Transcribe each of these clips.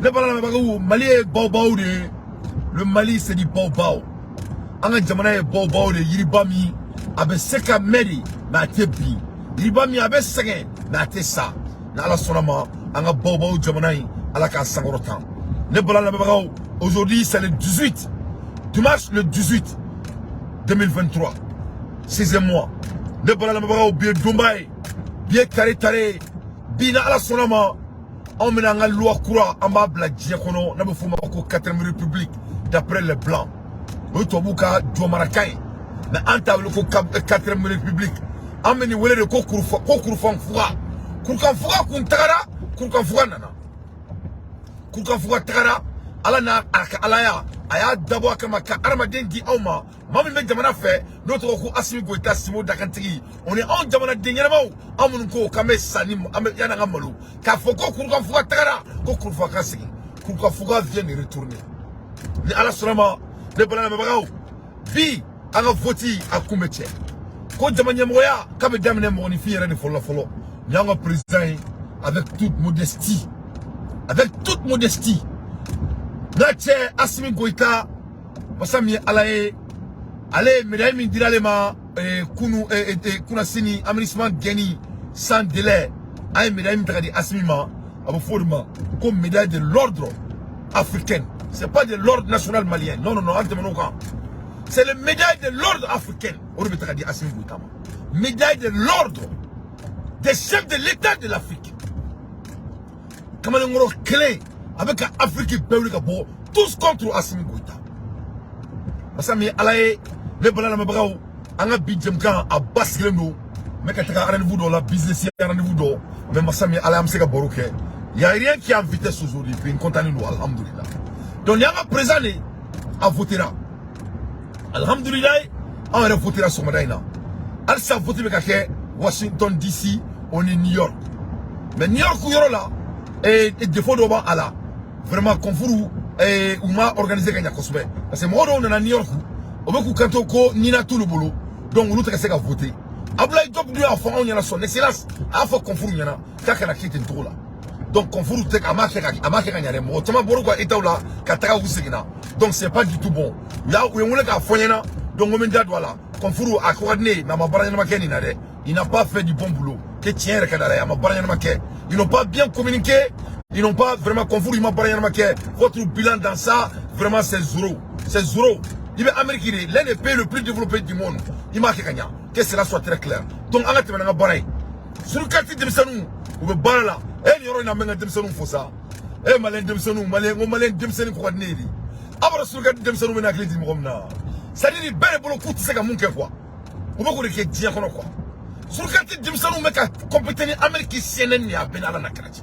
Ne bala lamɛnbagaw, Mali ye baobab de ye. Le Mali, c'est du baobab. An ka jamana ye baobab de ye, yiriba min a bɛ se ka mɛn de, mais a tɛ bin, yiriba min a bɛ sɛgɛn, mais a tɛ sa. Ni Ala sɔnna ma, an ka baobab jamana in, Ala k'a sankɔrɔta. Ne bala lamɛnbagaw, aujourd'hui, c'est le 18, dimanche le 18 2023, sixième mois. Ne bala lamɛnbagaw, bi ye donba ye, bi ye tare tare ye. Bi, ni Ala sɔnna ma, anw bɛna an ka loi kura, an b'a bila diɲɛ kɔnɔ, n'a bɛ f'o ma ko quatrième république d'après les blancs. O ye tubabuw ka jɔnmarakan ye, mais an t'a wele ko quatrième république. An bɛ nin wele de ko kurufa, ko kurufanfuga. Kurukanfuga kun tagara, kurukanfuga nana. Kurukanfuga tagara, Ala n'a a ka alaya, a y'a dabɔ a kama ka adamaden di anw ma, maa min bɛ jamana fɛ, n'o tɔgɔ ko Asimi Goyita Simo Dakantigi. O ni anw jamanaden ɲɛnamaw, anw minnu ko k'an bɛ sa ni an bɛ yan'an ka malo k'a fɔ ko kurukanfuga tagara, ko kurufa ka segin. Kurukanfuga vient de retourner, ni Ala sɔnna ma. Ne bala lamɛnbagaw, bi an ka vote a kun bɛ cɛ ko jama ɲɛmɔgɔya k'a bɛ daminɛ mɔgɔninfin yɛrɛ de fɔlɔ la fɔlɔ. Nin y'an ka président ye, avec toute modestie, avec toute modestie, n'a cɛ Asimi Goyita, masa min ye Ala ye, ale ye médaille min dira ale ma kunu, kunasini aminisima gɛnni sans délai, an ye médaille min ta ka di Asimi ma, a bɛ fɔ o de ma ko médaille de l'ordre africaine. C'est pas de l'ordre national malien, non, non, non, an tɛmɛn'o kan. C'est le médaille de l'ordre africaine, o de bɛ ta ka di Asimi Goyita ma, médaille de l'ordre des chefs de l'État de l'Afrique. Kamalenkɔrɔ kelen a bɛ ka Afiriki bɛɛ wuli ka bɔ, tous contre Asimi Goyita, masa min ye Ala ye. Ne bala lamɛnbagaw, an ka bi jɛmukan a basigilen don. N bɛ ka taga rendez-vous dɔ la, business rendez-vous dɔ, mais masa min ye Ala ye, an bɛ se ka baro kɛ. Y a rien qui est en vitesse aujourd'hui. Puis n content don, alhamdulillah. Donc nin y'an ka président de a votera, alhamdulillah. Anw yɛrɛ votera sɔgɔmada in na. Halisa vote bɛ ka kɛ Washington DC, o ni New York. Mais New York yɔrɔ la, défaut dɔ b'a la vraiment. Concours u ma organiser ka ɲa kosɛbɛ, parce que mɔgɔ dɔw nana New York, o bɛ k'u kanto ko nina t'olu bolo, donc olu tɛ ka se ka voter. Abdoulaye Diop dun y'a fɔ anw ɲɛna, son excellence a y'a fɔ concours ɲɛna k'a kana kɛ ten cogo la. Donc concours tɛ, a ma kɛ ka, a ma kɛ ka ɲa dɛ. Mɔgɔ caman bɔra u ka état la ka taga, u seginna. Donc c'est pas du tout bon. U ye n wele k'a fɔ n ɲɛna, donc n ko n bɛ n da don a la. Concours a ko ka di ne ye, mais a ma baara ɲɛnama kɛ nin na dɛ. Il n'a pas fait du bon boulot. Que tiɲɛ yɛrɛ ka d'Ala ye, a ma baara ɲɛnama kɛ. Ils n'ont pas bien communiqué, ils n'ont pas vraiment, concours, ils ma baara ɲɛnama kɛ. Votre bilan dans ça, vraiment, c'est zéro, c'est zéro. I bɛ Amérique de, l'un des pays le plus développé du monde, i m'a kɛ ka ɲa. Que cela soit très clair. Donc an ka tɛmɛ n'an ka baara ye. Surukati denmisɛnninw, u bɛ baara la. E nin yɔrɔ in na, n bɛ n ka denmisɛnninw fo sa. E maliyɛn denmisɛnninw, maliyɛn ko maliyɛn denmisɛnnin ko ka di ne ye de. A b'a dɔn surukati denmisɛnninw bɛ hakili di mɔgɔ min na, c'est à dire bɛɛ de bolo k'u tɛ se ka mun kɛ quoi, u bɛ k'o de kɛ diɲɛ kɔnɔ quoi. Surukati denmisɛnninw bɛ ka compéter ni Amérique CNN ni a bɛɛ ni Ala na kɛra cɛ.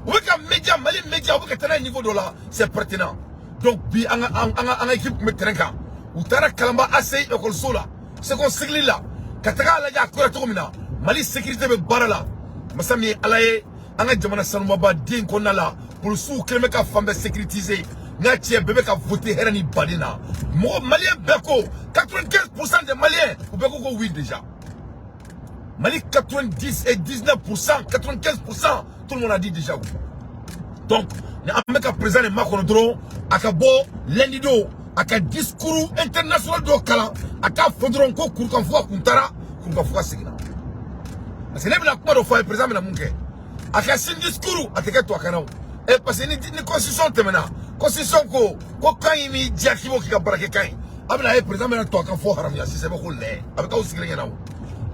U bɛ ka média, Mali média, u bɛ ka taa n'a ye niveau dɔ la, c'est pertinent. Donc bi an ka équipe tun bɛ terrain kan. U taara Kalanba ACI école la, second cycle la, ka taga a lajɛ a kɛra cogo min na. Mali sécurité bɛ baara la, masa min ye Ala ye. An ka jamana sanubaba den kɔnɔna la, polisiw kɛlen bɛ ka fan bɛɛ sécuriser. N ka cɛ bɛɛ bɛ ka voter hɛrɛ ni baden na. Mɔgɔ maliyɛn bɛɛ ko, 95% des Maliens, u bɛɛ ko ko oui déjà. Mali 90 et 19%, 95%, tout le monde a dit déjà oui. Donc ni an bɛ ka président de makɔnɔ dɔrɔn, a ka bɔ lundi don, a ka discours international dɔ kalan, a k'a fɔ dɔrɔn ko kurukanfuga kun taara, kurukanfuga seginna. Parce que ne bɛna kuma dɔ fɔ a ye, président bɛna mun kɛ? A ka sini discours a tɛ kɛ tubabukan na o. Parce que ni constitution tɛmɛna, constitution ko ko kan in m'i diya k'i b'o k'i ka baara kɛ kan ye, a bɛna ye président bɛna tubabukan fɔ haramuya sisan, i b'a ko lɛ a bɛ k'aw sigilen ɲɛna o.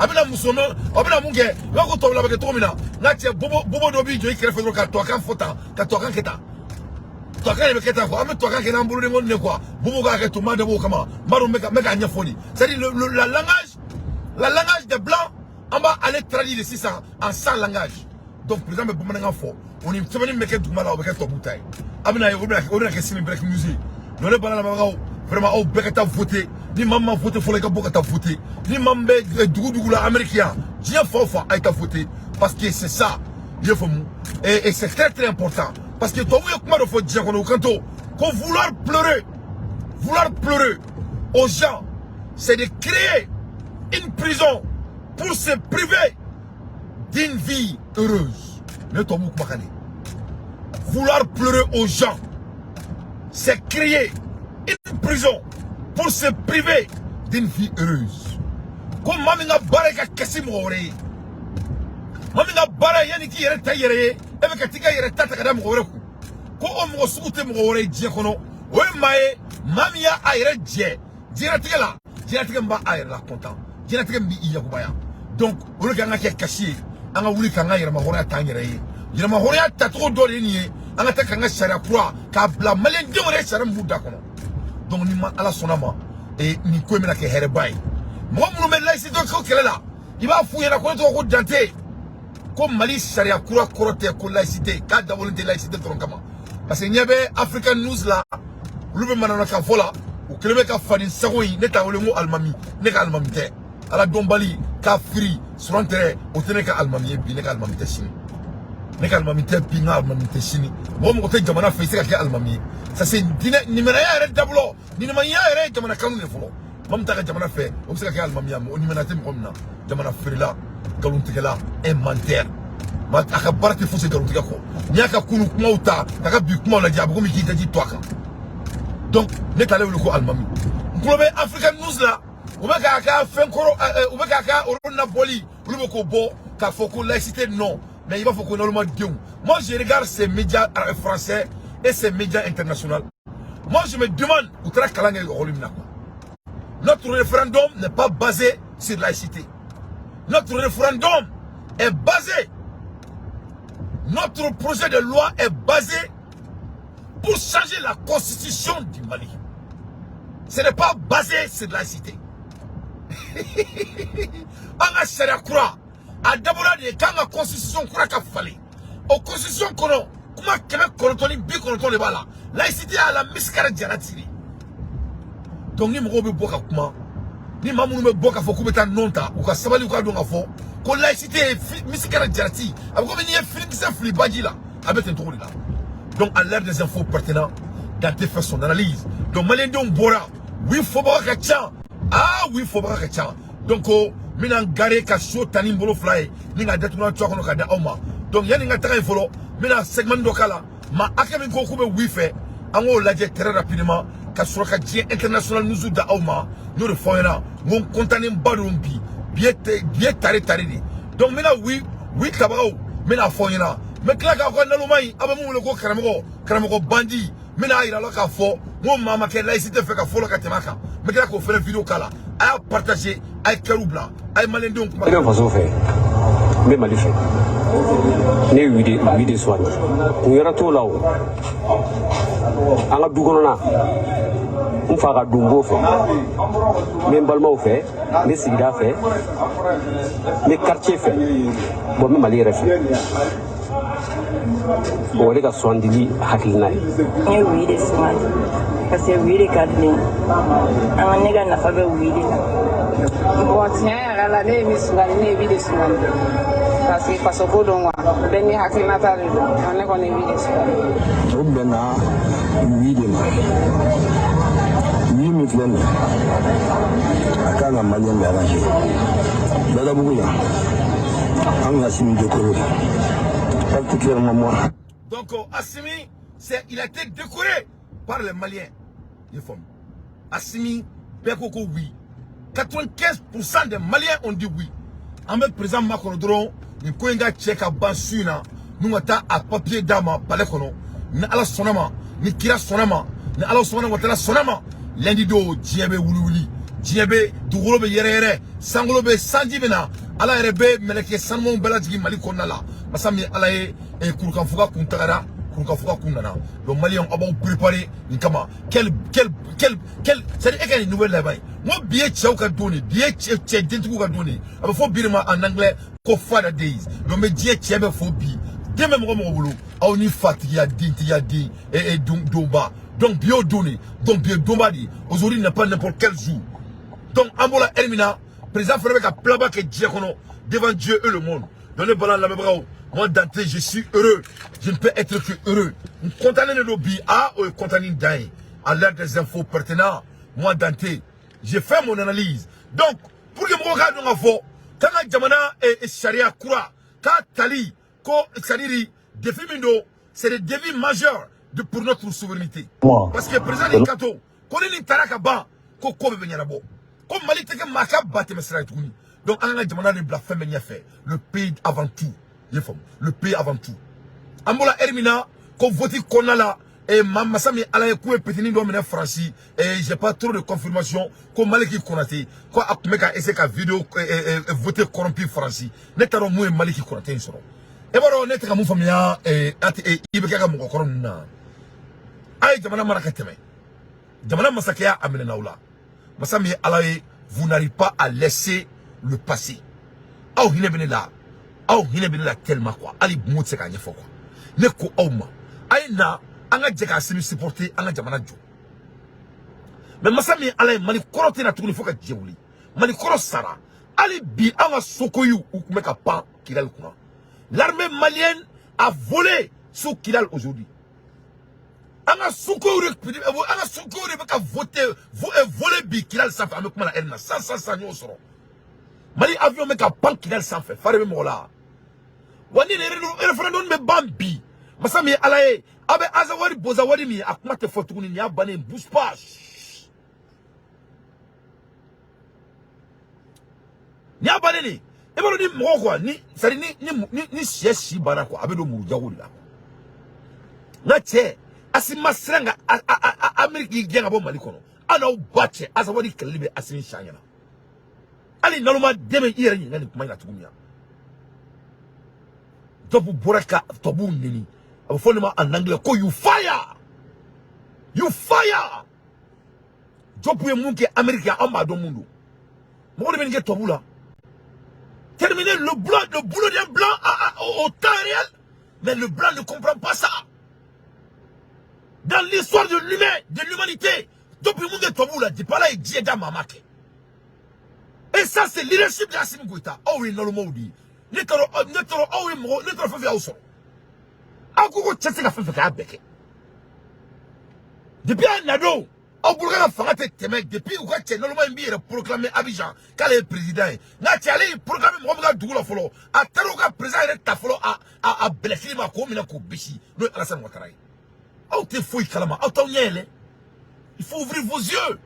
A bɛna muso nɔ, a bɛna mun kɛ? I b'a ko tubabula bɛ kɛ cogo min na, n ka cɛ, bobo bobo dɔ b'i jɔ i kɛrɛfɛ dɔrɔn ka tubabukan fɔ tan, ka tubabukan kɛ tan, tubabukan de bɛ kɛ tan quoi. An bɛ tubabukan kɛ n'an bolodenkɔni de quoi. Bobo k'a kɛ to, n m'a dabɔ o kama, n b'a dɔn n bɛ k'a ɲɛfɔ de. C'est à dire le, la langage la langage des blancs, an b'a ale traduire de sisan en sans langage. Donc président bɛ bamanankan fɔ, o ni sɛbɛnni min bɛ kɛ duguma la, o bɛ kɛ tubabu ta ye. A bɛna ye, o bɛna kɛ sini breaking news ye. Donc ne bala lamɛnbagaw, vraiment, aw bɛɛ ka taa voter. Ni maa min ma voter fɔlɔ, i ka bɔ ka taa voter. Ni maa min bɛ dugu dugu la, Amérique yan, diɲɛ fan o fan, a ye taa voter, parce que c'est ça, i ye faamu, et c'est très très important, parce que tubabu ye kuma dɔ fɔ diɲɛ kɔnɔ, u kan to ko vouloir pleurer aux gens, c'est de créer une prison pour se priver d'une vie heureuse. Ne tubabu kumakan de. Vouloir pleurer aux gens, c'est créer une prison pour se priver d'une vie heureuse. Ko maa min ka baara ye ka kasi mɔgɔ wɛrɛ ye, maa min ka baara ye yanni k'i yɛrɛ ta i yɛrɛ ye, e bɛ ka t'i ka yɛrɛ ta ta ka da mɔgɔ wɛrɛ kun, ko o mɔgɔ sugu tɛ mɔgɔ wɛrɛ ye diɲɛ kɔnɔ, o ye maa ye, maa min y'a yɛrɛ jɛ diɲɛlatigɛ la, diɲɛlatigɛ min b'a yɛrɛ la content, diɲɛlatigɛ min b'i yakubaya. Donc olu kan ka kɛ kasi ye. An ka wuli k'an ka yɛrɛmahɔrɔnya t'an yɛrɛ ye. Yɛrɛmahɔrɔnya tacogo dɔ de ye nin ye. An ka taa k'an ka sariya kura k'a bila maliyɛndenw yɛrɛ sariya min b'u da kɔnɔ. Donc ni ma Ala sɔnna ma, nin ko in bɛna kɛ hɛrɛba ye. Mɔgɔ minnu bɛ laïcité ko kɛlɛ la, i b'a f'u ɲɛna ko ne tɔgɔ ko Dante, ko Mali sariya kura kɔrɔ tɛ ko laïcité, k'a dabɔlen tɛ laïcité dɔrɔn kama, parce que ɲɛ bɛ African News la, olu bɛ manamanakan fɔ la, u kɛlen bɛ ka fani sago in. Ne t'a wele n ko alimami, ne ka alimami tɛ. Ala dɔnbali kafiri suran tɛ, o tɛ ne ka alimami ye bi, ne ka alimami tɛ sini, ne ka alimami tɛ bi, n ka alimami tɛ sini. Mɔgɔ mɔgɔ tɛ jamana fɛ, i tɛ se ka kɛ alimami ye. Ça, c'est diinɛ nimɛnaya yɛrɛ dabɔlɔ. Nimɛnaya yɛrɛ ye jamana kanu de fɔlɔ. Maa min t'a ka jamana fɛ, o bɛ se ka kɛ alimami ye? O nimɛnaya tɛ mɔgɔ min na, jamana feerela, nkalontigɛla, un menteur. Ma a ka baara tɛ fosi nkalontigɛ kɔ. N'i y'a ka kunu kumaw ta k'a ka bi kumaw lajɛ, a bɛ komi k'i daji to a kan. Donc ne t'ale wele ko alimami. N tulo bɛ African News la, u bɛ k'a ka fɛn kɔrɔ, u bɛ k'a ka olu nabɔli, olu bɛ k'o bɔ k'a fɔ ko laïcité, non, mais i b'a fɔ ko nalomadenw. Moi, je regarde ces médias français et ces médias internationaux, moi, je me demande u taara kalan kɛ école min na quoi. Notre référendum n'est pas basé sur laïcité. Notre référendum est basé, notre projet de loi est basé pour changer la constitution du Mali. Ce n'est pas basé sur la laïcité. An ka sariya kura a dabɔra de k'an ka constitution kura ka falen. O constitution kɔnɔ, kuma 990 de b'a la, laïcité y'a la misikara jarati de. Donc ni mɔgɔw bɛ bɔ ka kuma, ni maa minnu bɛ bɔ k'a fɔ k'u bɛ taa nɔn ta, u ka sabali, u ka dɔn k'a fɔ ko laïcité ye misikara jarati. A bɛ komi n'i ye finikisɛ fili baji la, a bɛ ten cogo de la. Donc à l'ère des infos pertinentes, Dante fait son analyse. Donc maliyɛndenw bɔra, oui fɔbaga ka ca, ah oui fɔbaga ka ca. Donc n bɛna n garer ka so ta ni n bolo fila ye ni ka datugulan to a kɔnɔ ka di aw ma. Donc yanni n ka taga yen fɔlɔ, n bɛna segment dɔ k'a la. Maa hakɛ min ko k'u bɛ oui fɛ, an k'o lajɛ très rapidement ka sɔrɔ ka diɲɛ international news da aw ma. N y'o de fɔ aw ɲɛna, n ko n content ba don bi. Bi ye bi ye tare tare de. Donc n bɛna oui oui tabagaw, n bɛna fɔ aw ɲɛna, n bɛ tila k'aw ka naloma in, aw bɛ mun wele ko karamɔgɔ, karamɔgɔ bandi, n bɛna yira la k'a fɔ n ko maa ma kɛ laïcité fɛ ka fɔlɔ ka tɛmɛ a kan. N bɛ tila k'o fɛnɛ vidéo k'a la. A y'a partager, a ye cœur bila, a ye maliyɛndenw kuma. Ne bɛ faso fɛ, n bɛ Mali fɛ. Ne ye oui de, oui de sugandi. Kun wɛrɛ t'o la. O an ka du kɔnɔna, n fa ka du, n b'o fɛ, n bɛ n balimaw fɛ, n bɛ sigida fɛ, n bɛ quartier fɛ, bon, n bɛ Mali yɛrɛ fɛ. O de ka sugandili hakilina ye. N ye oui de sugandi parce que oui de ka di ne ye. An ka ne ka nafa bɛ oui de la. Bon, tiɲɛ yɛrɛ la, ne ye min sugandi, ne ye oui de sugandi parce que fasoko don quoi. Bɛɛ n'i hakilinata de don. Ne kɔni ye oui de sugandi. O bɛnna oui de ma. Oui min filɛ nin ye, a kan ka maliyɛn bɛɛ arranger. Badabugu yan, an ka Assimi décoré, particulièrement moi. Donc Assimi, il a été décoré par les Maliens. Il faut. Assimi, bɛɛ ko ko oui. 95% des Maliens ont dit oui. An bɛ président makɔnɔ dɔrɔn nin ko in ka cɛ ka ban su in na, n'u ka taa a papier d'a ma palais kɔnɔ. Ni Ala sɔnna ma, ni kira sɔnna ma, ni Ala sɔnna wa taala sɔnna ma, lundi don, diɲɛ bɛ wuli wuli, diɲɛ bɛ, dugukolo bɛ yɛrɛ yɛrɛ, sankolo bɛ, sanji bɛ na, Ala yɛrɛ bɛ mɛlɛkɛ sanumanw bɛɛ lajigin Mali kɔnɔna la. Masa min Ala ye, kurukanfuga kun tagara, kurukanfuga kun nana. Donc maliyɛnw, aw b'aw préparer nin kama. Quel quel quel quel, c'est à dire e ka nin nouvelle laban ye. N ko bi ye cɛw ka don de, bi ye cɛ cɛ dentigiw ka don de. A bɛ fɔ bi de ma en anglais ko Father Days. Donc n bɛ diɲɛ cɛ bɛ fo bi. Den bɛ mɔgɔ mɔgɔ bolo, aw ni fatigiya, dentigiya, den donba. Donc bi y'o don de. Donc bi ye donba de ye. Aujourd'hui n'est pas n'importe quel jour. Donc an bɔra heure min na, président fana bɛ ka pilaba kɛ diɲɛ kɔnɔ devant Dieu et le monde. Donc ne bala lamɛnbagaw, moi Dante, je suis heureux, je ne peux être que heureux. N content de don bi. Ah, o ye content ni dan ye. À l'heure des infos pertinentes, moi Dante, j'ai fait mon analyse. Donc pour que mɔgɔw k'a dɔn k'a fɔ k'an ka jamana sariya kura k'a tali ko, c'est à dire défi min don. C'est le défi majeur pour notre souveraineté. Moi. Parce que le président y'i kanto ko ni nin taara ka ban, ko ko bɛɛ bɛ ɲɛnabɔ, ko Mali tɛ kɛ maa ka ba tɛmɛ sira ye tuguni. Donc an ka jamana de bila fɛn bɛɛ ɲɛfɛ, le pays avant tout. I ye faamu, le pays avant tout. An bɔra heure min na ko vote kɔnɔna la, ma masa min Ala ye k'u ye petini dɔ minɛ Faransi, j'ai pas trop de confirmation, ko Maliki Konate ko a tun bɛ ka essayer ka vidéo voter corrompu Faransi. Ne t'a dɔn mun ye Maliki Konate in sɔrɔ. E b'a dɔn ne tɛ ka mun faamuya, i bɛ kɛ ka mɔgɔkɔrɔ ninnu na. A ye jamana mara ka tɛmɛ, jamana masakɛya a minɛna aw la. Masa min ye Ala ye, vous n'arrivez pas à laisser le passé. Aw hinɛ bɛ ne la, aw hinɛ bɛ ne la tellement quoi, hali mun tɛ se k'a ɲɛfɔ quoi. Ne ko aw ma, a ye na an ka jɛ k'a Assimi supporter, an ka jamana jɔ. Mais masa min ye Ala ye, Mali kɔrɔ tɛ na tuguni fo ka diɲɛ wuli. Mali kɔrɔ sara. Hali bi an ka Sukhoïw, u tun bɛ ka pan Kidali kunna. L'armée malienne a volé sous Kidal aujourd'hui. An ka Sukhoïw de, an ka Sukhoïw de bɛ ka voter, voler bi Kidali sanfɛ. An bɛ kuma la heure na san san san y'o sɔrɔ. Mali avion bɛ ka pan Kidali sanfɛ, fa de bɛ mɔgɔ la wa. Ni référendum bɛ ban bi, masa min ye Ala ye, aw bɛ Azawadi bozawadi min ye, a kuma tɛ fɔ tuguni. Nin y'a bannen, bouge pas. Nin y'a bannen de. E b'a dɔn ni mɔgɔ quoi, ni c'est à dire ni sɛ si banna quoi, a bɛ don muru jago de la. N ka cɛ, Asimi ma siran ka Amérique y'i gɛn ka bɔ Mali kɔnɔ. Aw n'aw ba cɛ, Azawadi kɛlɛli bɛ Asimi siɲɛ ɲɛna. Hali naloma den bɛ i yɛrɛ ɲininka nin kuma in na tuguni yan. Dɔw bɔra ka tubabuw neni, a bɛ fɔ nin ma en anglais ko "you fire, you fire". Diop ye mun kɛ Amérique, an b'a dɔn mun don. Mɔgɔ de bɛ nin kɛ tubabu la. Terminer le blanc, le boulot d'un blanc au temps réel. Mais le blanc ne comprend pas ça. Dans l'histoire de l'humain, de l'humanité, depuis mun kɛ tubabu la, depuis Ala ye diɲɛ da, maa ma kɛ. Et ça, c'est leadership d'Assimi Goïta. Aw ye nalomaw de ye. Ne t'a dɔn, ne t'a dɔn aw ye mɔgɔ, ne t'a dɔn fɛn fɛn y'aw sɔrɔ. Aw ko ko cɛ tɛ se ka fɛn fɛn kɛ, a y'a bɛɛ kɛ. Depuis a na don, aw bolo ka fanga tɛ tɛmɛ. Depuis u ka cɛ naloma in b'i yɛrɛ proclamer Abidjan k'ale ye président ye. Nka cɛ, ale y'i proclamer mɔgɔ min ka dugu la fɔlɔ, a taara u ka président yɛrɛ ta fɔlɔ, a bɛlɛfili ma k'o minɛ k'o bisi, n'o ye Alassane Ouattara ye. Aw tɛ foyi kalama, aw t'aw ɲɛ yɛlɛ. Il faut ouvrir vos yeux.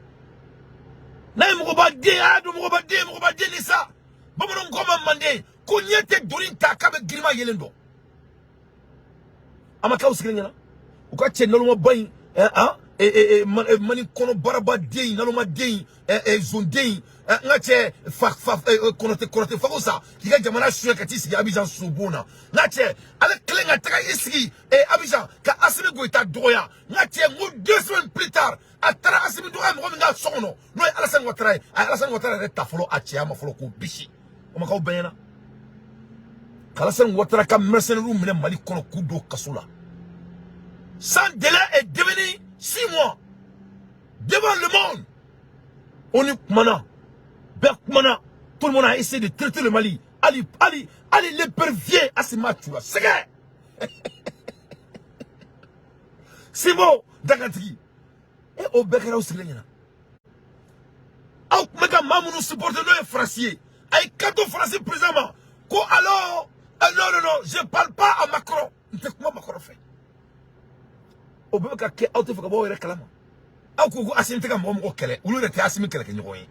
N'a ye mɔgɔba den, a y'a dɔn mɔgɔba den, mɔgɔba den ni sa. Bamananw ko ma manden ko ɲɛ tɛ doni ta k'a bɛ girima yelen dɔn. A ma k'aw sigilen ɲɛna. U ka cɛ nalomaba in, mani kɔnɔ baraba den in, naloma den in, zon den in, n ka cɛ fa fa kɔnɔtɛ kɔnɔtɛ fago sa k'i ka jamana suɲɛ ka t'i sigi Abidjan sobon na. N ka cɛ, ale kelen ka taga i sigi Abidjan ka Assimi Goïta dɔgɔya. N ka cɛ, n ko 2 semaines plus tard, a taara Assimi dɔgɔya mɔgɔ min ka so kɔnɔ, n'o ye Alassane Ouattara ye, a ye Alassane Ouattara yɛrɛ ta fɔlɔ a cɛya ma fɔlɔ k'o bisi. O ma k'aw bɛɛ ɲɛna k'Alassane Ouattara ka mercenaires minɛ Mali kɔnɔ k'u don kaso la sans délai est devenu 6 mois devant le monde. On est kumana, bɛɛ kumana, tout le monde a essayé de traiter le Mali. Ali, Ali, Ali l'épervier, Assima Toura, sɛgɛ. Simbo, Dakatigi. E o bɛɛ kɛra aw sigilen ɲɛna. Aw tun bɛ ka maa minnu supporter, n'o ye Faransi ye, a ye kanto Faransi président ma ko alors, non, non, non, je parle pas à Macron. N tɛ kuma Macron fɛ. O bɛɛ bɛ ka kɛ, aw tɛ fɛ ka bɔ aw yɛrɛ kalama. Aw ko ko Assimi tɛ ka mɔgɔ mɔgɔ kɛlɛ, olu yɛrɛ tɛ Assimi kɛlɛ kɛ ɲɔgɔn ye.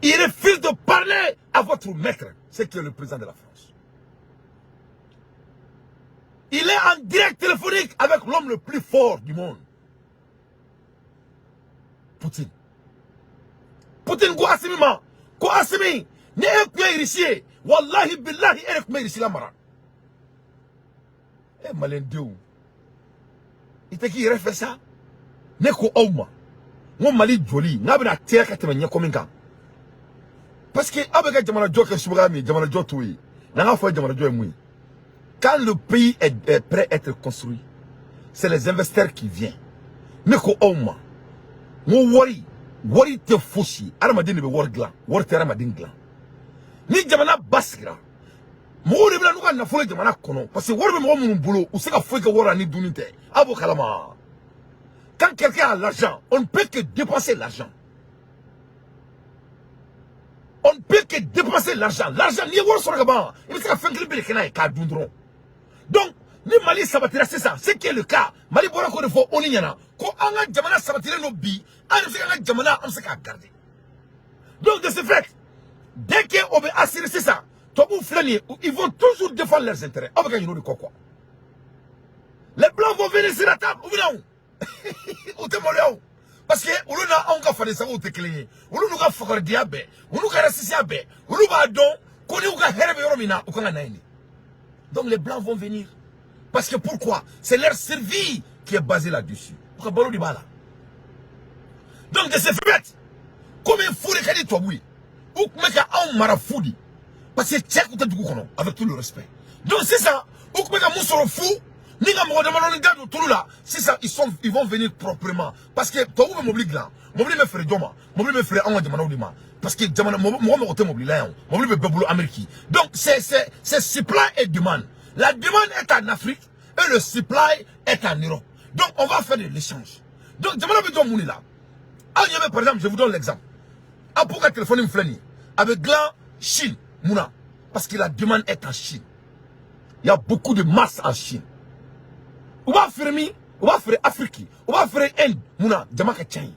Il refuse de parler à votre maître, c'est qui est le président de la France. Il est en direct téléphonique avec l'homme le plus fort du monde, Poutine. Poutine ko Assimi ma, ko Assimi, ni e tun ye Irisi ye, wallahi billahi e de tun bɛ Irisi la mara. E maliyɛn denw, i tɛ k'i yɛrɛ fɛ sa. Ne ko aw ma, n ko Mali joli n'a bɛna teliya ka tɛmɛ ɲɛkɔ min kan. Parce que aw bɛ ka jamanajɔ kɛ suguya min ye, jamanajɔ t'o ye. N'an k'a fɔ jamanajɔ ye mun ye? Quand le pays est prêt à être construit, c'est les investisseurs qui viennent. Ne ko aw ma, n ko wari, wari tɛ fosi ye. Adamaden de bɛ wari dilan, wari tɛ adamaden dilan. Ni jamana basigira, mɔgɔw de bɛ na n'u ka nafolo ye jamana kɔnɔ, parce que wari bɛ mɔgɔ minnu bolo, u se ka foyi kɛ wari la ni dumuni tɛ. Aw b'o kalama. Quand quelqu'un a l'argent, on ne peut que dépenser l'argent. On ne peut que dépenser l'argent. L'argent, n'i ye wari sɔrɔ ka ban, i bɛ se ka fɛn kelen bɛɛ de kɛ n'a ye k'a dun dɔrɔn. Donc, Ni Mali sabatira sisan, ce qui est le cas, Mali bɔra k'o de fɔ ONU ɲɛna ko an ka jamana sabatilen don bi, an bɛ se k'an ka jamana, an bɛ se k'a garder. Donc de ce fait, dès que o bɛ assurer sisan, tubabuw filɛ nin ye, ils vont toujours défendre leurs intérêts. Aw bɛ ka ɲinɛ o de kɔ quoi. Les blancs vont venir sur la table, u bɛ na o, u tɛ maloya o, parce que olu n'a anw ka fadensagow tɛ kelen ye. Olu n'u ka fagaridenya bɛɛ, olu ka racisme bɛɛ, olu b'a dɔn ko n'u ka hɛrɛ bɛ yɔrɔ min na, u kan ka na yen de. Donc les blancs vont venir. Parce que pourquoi? C'est leur survie qui est basée là-dessus. U ka balo de b'a la. Donc de ce fait, komi fu de ka di tubabu ye, u tun bɛ ka anw mara fu de, parce que cɛ tun tɛ dugu kɔnɔ, avec tout le respect. Donc sisan, u tun bɛ ka mun sɔrɔ fu ni ka mɔgɔ damadɔni da don tulu la, sisan ils vont venir proprement, parce que tubabu bɛ mobili dilan, mobili bɛ feere jɔn ma? Mobili bɛ feere anw ka jamanaw de ma, parce que jamana mɔgɔ mɔgɔ tɛ mobili la yan, mobili bɛ bɛɛ bolo Amérique. Donc c'est supply et demande. La demande est en Afrique et le supply est en Europe. Donc on va faire de l'échange. Donc jamana bɛ jɔ mun de la? Aw ɲɛ bɛ, par exemple, je vous donne l'exemple, Apple ka téléphone min filɛ nin ye, a bɛ dilan Chine. Mun na? Parce que la demande est en Chine. Il y a beaucoup de masse en Chine. U b'a feere min? U b'a feere Afrique, u b'a feere Inde. Mun na? Jama ka ca yen.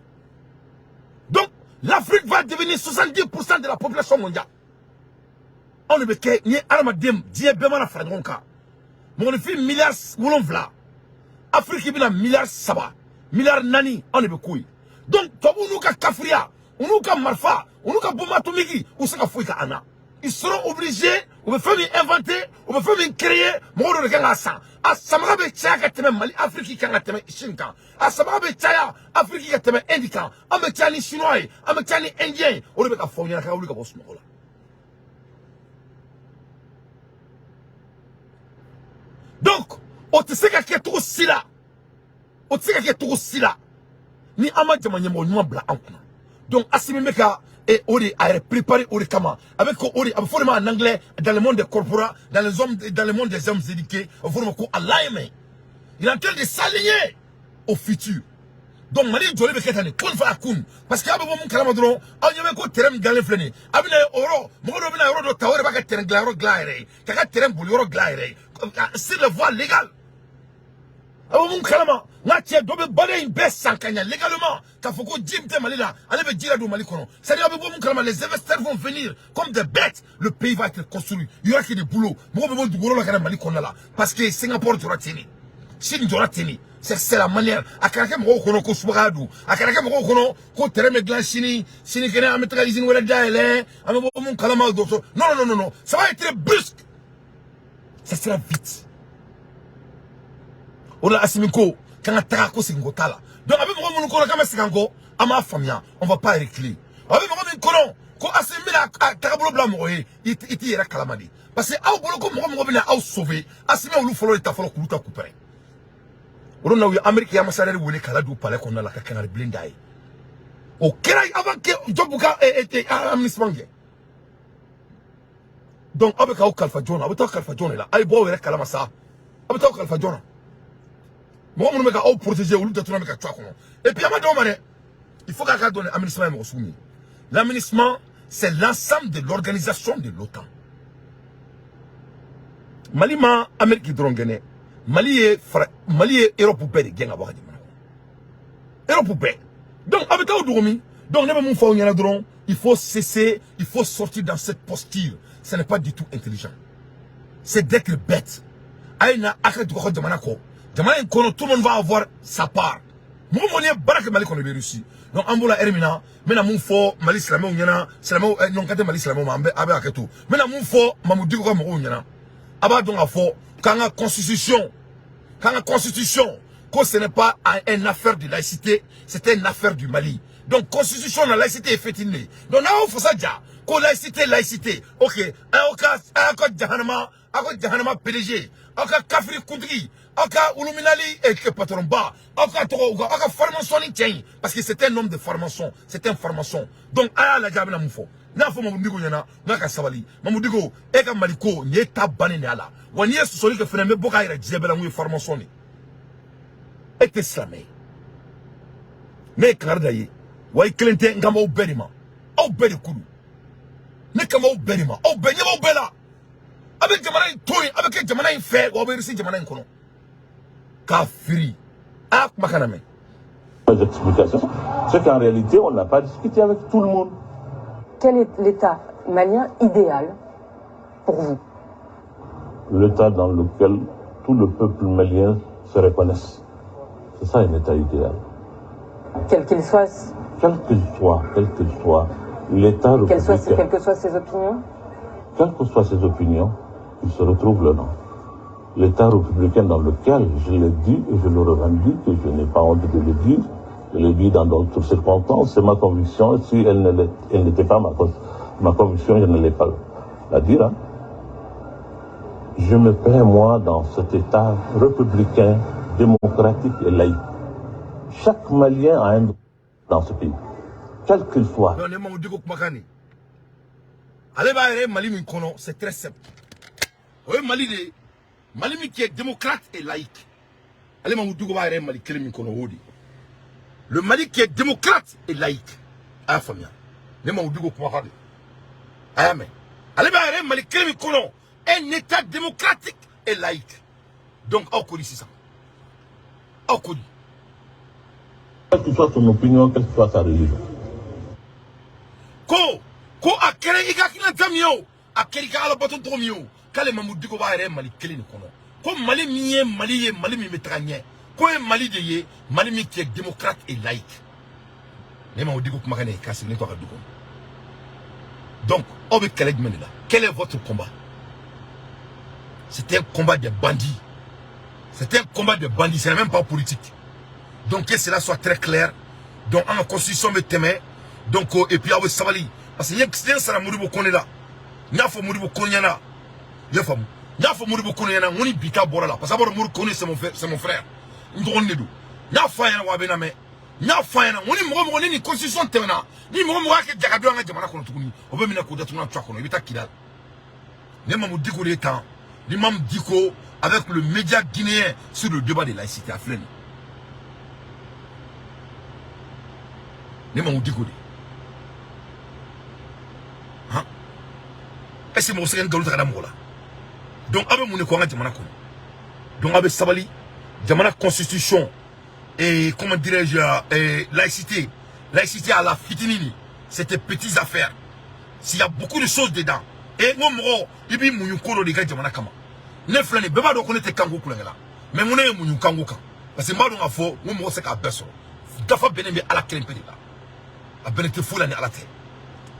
Donc l'Afrique va devenir 70% de la population mondiale. Anw de bɛ kɛ ni ye adamaden diɲɛ bɛɛ mana fara ɲɔgɔn kan, mɔgɔninfin miliyari 7, Afrique bɛna miliyari 3, miliyari 4, anw de bɛ k'o ye. Donc tubabuw n'u ka kafiriya, u n'u ka marifa, u n'u ka bombe atomique, u se ka foyi kɛ an na. Ils seront obligés, u bɛ fɛn min inventer, u bɛ fɛn min créer, mɔgɔw dɔ de kan k'a san. A sanbaga bɛ caya ka tɛmɛ Mali Afrique kan ka tɛmɛ Chine kan. A sanbaga bɛ caya Afrique ka tɛmɛ Inde kan. An bɛ caya ni Chinois ye, an bɛ caya ni Indien ye. O de bɛ ka fɔ aw ɲɛna k'a ka wuli ka bɔ sunɔgɔ la. Donc o tɛ se ka kɛ cogo si la, o tɛ se ka kɛ cogo si la ni an ma jama ɲɛmɔgɔ ɲuman bila an kunna. Donc Assimi bɛ ka o de a yɛrɛ préparé o de kama. A bɛ ko o de a bɛ fɔ o de ma en anglais, dans le monde des corporats, dans les hommes, dans le monde des hommes éduqués, a bɛ fɔ o de ma ko alignment. Il est en train de s'aligner au futur. Donc Mali jɔlen bɛ kɛ tan de kun fa kun, parce que a bɛ bɔ mun kalama dɔrɔn, aw ɲɛ bɛ ko terrain min dilanlen filɛ nin ye, a bɛna o yɔrɔ, mɔgɔ dɔ bɛna yɔrɔ dɔ ta, o yɛrɛ b'a ka terrain dilan yɔrɔ dilan a yɛrɛ ye, k'a ka terrain boli yɔrɔ dilan a yɛrɛ ye sur les voies légales. A bɛ mun kalama, n ka cɛ dɔ bɛ baden in bɛɛ san ka ɲɛ légalement, k'a fɔ ko ji min tɛ Mali la, ale bɛ ji ladon Mali kɔnɔ. C'est à dire, a bɛ bɔ mun kalama, les investisseurs vont venir comme des bêtes. Le pays va être construit, il y aura que des boulots. Mɔgɔw bɛ bɔ dugukolo la ka na Mali kɔnɔna la, parce que Singapour jɔra ten de, Chine jɔra ten de. C'est la manière. A kana kɛ mɔgɔw kɔnɔ ko subagaya don, a kana kɛ mɔgɔw kɔnɔ ko terrain bɛ dilan sini, sinikɛnɛ an bɛ taga usine wɛrɛ dayɛlɛ, an bɛ bɔ mun kalama dɔgɔtɔrɔ. Non, non, non, non, ça va être brusque, ça sera vite. O de la Assimi ko k'an ka taga, ko segin ko t'a la. Donc a bɛ mɔgɔ minnu kɔnɔ k'an bɛ segin an kɔ, an b'a faamuya, on va pas reculer. A bɛ mɔgɔ min kɔnɔ ko Assimi bɛna a tagabolo bila mɔgɔ ye, i t'i yɛrɛ kalama de, parce que aw bolo ko mɔgɔ mɔgɔ bɛna aw sauver, Assimi olu fɔlɔ de ta fɔlɔ k'olu ta k'u pɛrɛn. O don na u ye Amérique ambassadeur wele k'a ladon palais kɔnɔna la ka kangari bilen d'a ye. O kɛra avant que Job ka aménagement kɛ. Donc aw bɛ k'aw kalifa jɔn na? Aw bɛ taa kalifa jɔn de la? A ye bɔ aw yɛrɛ kalama sa, aw bɛ taa kalifa jɔn na? Mɔgɔ minnu bɛ ka aw protéger, olu datugulan bɛ ka to a kɔnɔ. Et puis a ma d'aw ma dɛ, il faut k'a ka dɔn aménagement ye mɔgɔ sugu min ye. L'aménagement, c'est l'ensemble de l'organisation de l'OTAN. Mali ma Amérique dɔrɔn gɛn dɛ, Mali ye fara, Mali ye Europe bɛɛ de gɛn ka bɔ a ka jamana kɔnɔ, Europe bɛɛ. Donc aw bɛ taa o dogo min? Donc ne bɛ mun fɔ aw ɲɛna dɔrɔn, il faut cesser, il faut sortir dans cette posture. Ce n'est pas du tout intelligent, c'est d'être bête. A ye na a ka dugu, aw ka jamana kɔ, jamana in kɔnɔ, tout le monde va avoir sa part. Mɔgɔ mɔgɔ n'i ye baara kɛ Mali kɔnɔ, i bɛ réussir. Donc an b'o la heure min na, n bɛna mun fɔ Mali silamɛw ɲɛna? Silamɛw non, kan tɛ Mali silamɛw ma, an bɛ a bɛ hakɛ to. N bɛna mun fɔ Mamu Diko ka mɔgɔw ɲɛna? A b'a dɔn k'a fɔ k'an ka constitution, k'an ka constitution ko ce n'est pas une affaire de laïcité, c'est une affaire du Mali. Donc constitution na, laïcité est faite de. Donc n'aw fasa ja ko laïcité, laïcité, ok, a y'aw ka jahanama, aw ka jahanama PDG, aw ka kafiri kuntigi, aw ka uluminali patron ba, aw ka tɔgɔ, aw ka formation ni cɛ in, parce que c'est un homme de formation, c'est un formation. Donc a y'a lajɛ a bɛna mun fɔ. N'a fɔ Mamu Diko ɲɛna n'a ka sabali. Mamu Diko, e ka Mali ko nin ye ta bannen de y'a la wa. N'i ye sɔsɔli kɛ fɛnɛ, n bɛ bɔ k'a yɛrɛ diɲɛ bɛɛ la n ko ye formation de. E tɛ silamɛ ye, ne ye kangari da ye wa. I kelen tɛ, n kan b'aw bɛɛ de ma, aw bɛɛ de ko don. Ne kan b'aw bɛɛ de ma, aw bɛɛ ɲɛ b'aw bɛɛ la. A bɛ jamana in to yen, a bɛ kɛ jamana in fɛ wa, aw bɛ réussir jamana in kɔnɔ. K'a firi a kumakan lamɛn. Les explications, c'est qu'en réalité, on n'a pas discuté avec tout le monde. Quel est l'État malien idéal pour vous? L'État dans lequel tout le peuple malien se reconnaisse. C'est ça un État idéal. Quel qu'il soit, quel qu'il soit, l'État républicain. Quelles que soient ses opinions? Quelles que soient ses opinions, il se retrouve le nom. L'État républicain dans lequel, je l'ai dit et je le revendique, et je n'ai pas honte de le dire, je l'ai dit dans d'autres circonstances, c'est ma conviction, si elle n'était pas ma conviction, je n'allais pas la dire. Hein. Je me plais, moi, dans cet État républicain, démocratique et laïque. Chaque Malien a un droit dans ce pays, quel qu'il soit. Non, ne Mamadou Dicko kumakan de ale b'a yɛrɛ Mali min kɔnɔ, c'est très simple. O ye Mali de ye, Mali min qui est démocrate et laïque. Ale Mamadou Dicko b'a yɛrɛ Mali kelen min kɔnɔ, o de le Mali qui est démocrate et laïque. A y'a faamuya, ne Mamadou Dicko kumakan de a y'a mɛn. Ale b'a yɛrɛ Mali kelen min kɔnɔ, un État démocratique et laïque. Donc aw ko di sisan, aw ko di? Quelle que soit son opinion, quelle que soit sa religion. Ko ko a kɛra i ka hakilinata min ye o, a kɛra i ka alabato tɔgɔ min ye o, k'ale Mamadou Dicko b'a yɛrɛ Mali kelen de kɔnɔ, ko Mali min ye Mali ye, Mali min bɛ taga ɲɛ, ko ye Mali de ye, Mali min qui est démocrate et laïque. Ne Mamadou Dicko kumakan de ye k'a sigilen to a ka du kɔnɔ. Donc aw bɛ kɛlɛ jumɛn de la? Quel est votre combat? C'est un combat de bandits, c'est un combat de bandits, ce n'est même pas politique. Donc que cela soit très clair. Donc an ka constitution bɛ tɛmɛ. Donc et puis aw bɛ sabali, parce que n ye sara Modibo Kone la, n y'a fɔ Modibo Kone ɲɛna, i y'a faamu, n y'a fɔ Modibo Kone ɲɛna n ko ni bi ta bɔra la, parce que a b'a dɔn Modibo Kone, c'est mon frère, c'est mon frère, n dɔgɔnin de don. N y'a fɔ a ɲɛna wa a bɛ na mɛn. N y'a fɔ a ɲɛna n ko ni mɔgɔ mɔgɔ ni nin constitution tɛmɛna, ni mɔgɔ mɔgɔ y'a kɛ jagadon an ka jamana kɔnɔ tuguni, o bɛ minɛ k'o datugu n'a tu a kɔnɔ, i bɛ taa Kidal. Ne Mamadou Dicko de ye tan, l'imam Dicko avec le média guinéen sur le débat de laïcité a filɛ nin ye. Ne Mamadou Dicko de han, est ce que mɔgɔ se ka nkalon ta ka da mɔgɔ la? Donc aw bɛ mun de kɔ an ka jamana kɔnɔ? Donc aw bɛ sabali, jamana constitution et comment dirais-je, laïcité, laïcité à la fitinin, c'était petites affaires. S'il y a beaucoup de choses dedans, et n ko mɔgɔ i b'i muɲu ko dɔ de i ka jamana kama. Ne filɛ nin bɛɛ b'a dɔn ko ne tɛ kanko kulonkɛ la, mais n ko ne ye muɲu kanko kan, parce que n b'a dɔn k'a fɔ n ko mɔgɔ tɛ se k'a bɛɛ sɔrɔ. Dafa bɛnnen bɛ Ala kelen pe de la, a bɛnnen tɛ foyi la ni Ala tɛ.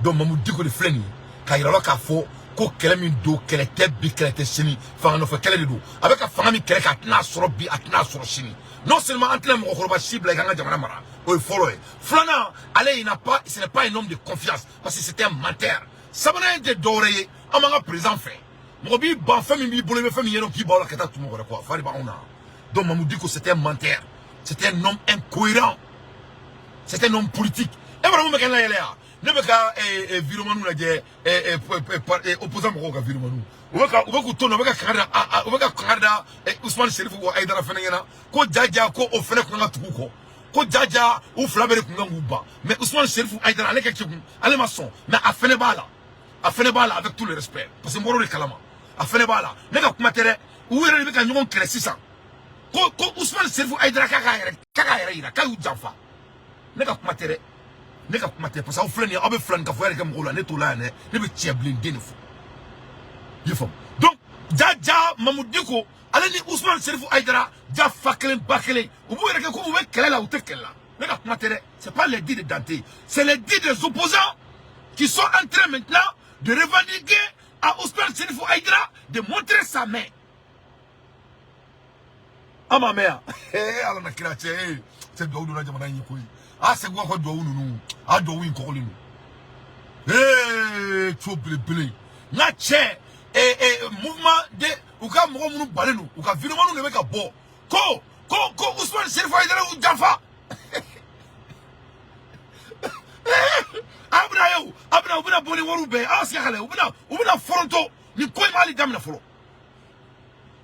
Donc Mamadou Dicko de filɛ nin ye k'a yira la k'a fɔ ko kɛlɛ min don, kɛlɛ tɛ bi, kɛlɛ tɛ sini, fanga nɔfɛ kɛlɛ de don. A bɛ ka fanga min kɛlɛ kɛ, a tɛna sɔrɔ bi, a tɛna sɔrɔ sini. Non seulement an tɛna mɔgɔkɔrɔba si bila i k'an ka jamana mara, o ye fɔlɔ ye. Filanan, ale, il n'a pas, ce n'est pas un homme de confiance, parce que c'était un menteur. Sabanan ye tɛ dɔwɛrɛ ye, an b'an ka président fɛ. Mɔgɔ b'i ban fɛn min b'i bolo, i bɛ fɛn min ɲɛdɔn k'i ban o la ka taa tugu mɔgɔ wɛrɛ kɔ, fa de b'anw na. Donc Mamadou Dicko, c'était un menteur, c'était un homme incohérent, c'était un homme politique. E b'a dɔn mun bɛ kɛ n la yɛlɛ yan? Ne bɛ ka viremaniw lajɛ, opposant mɔgɔw ka viremaniw, u bɛ k'u to yen, u bɛ ka kangari da, u bɛ ka kangari da Ousmane Chérif ko Hayidara fɛnɛ ɲɛna ko jaja ko o fɛnɛ kun kan ka tugu u kɔ, ko jaja u fila bɛɛ de kun kan k'u ban. Mais Ousmane Chérif Hayidara, ale ka kegun, ale ma sɔn, mais a fɛnɛ b'a la, a fɛnɛ b'a la, avec tout le respect, parce que n bɔr'o de kalama, a fɛnɛ b'a la. Ne ka kuma tɛ dɛ, u yɛrɛ de bɛ ka ɲɔgɔn kɛlɛ sisan ko ko Ousmane Chérif Hayidara k'a yɛrɛ yira k'a y'u janfa. Ne ka kuma tɛ dɛ, ne ka kuma tɛ, parce que aw filɛ nin ye, aw bɛ filani ka fɔ yɛrɛ kɛ mɔgɔw la, ne t'o la yan dɛ, ne bɛ tiɲɛ bilen den de fɔ, i ye faamu. Donc ja Mamadou Dicko ale ni Ousmane Chérif Hayidara ja fa kelen ba kelen, u b'u yɛrɛ kɛ ko u bɛ kɛlɛ la, u tɛ kɛlɛ la. Ne ka kuma tɛ dɛ, c'est pas les dits de Dante, c'est les dits des opposants qui sont en train maintenant de revendiquer à Ousmane Chérif Haïdara de montrer sa main. An m'a mɛn yan. Ee Ala na kira cɛ, ee cɛ, duwawu donna jamana in ye koyi. A segin ka duwawu ninnu, a duwawu in kɔgɔlen don. Ee co belebele n ka cɛ, ee mouvement de u ka mɔgɔ minnu balen don, u ka vidéomanw de bɛ ka bɔ ko ko ko Ousmane Chérif Haïdara y'u janfa. A bɛna ye o, a bɛna u bɛna bɔ ni wariw bɛɛ ye, aw sigi ka lajɛ, u bɛna foronto nin ko in ma hali daminɛ fɔlɔ.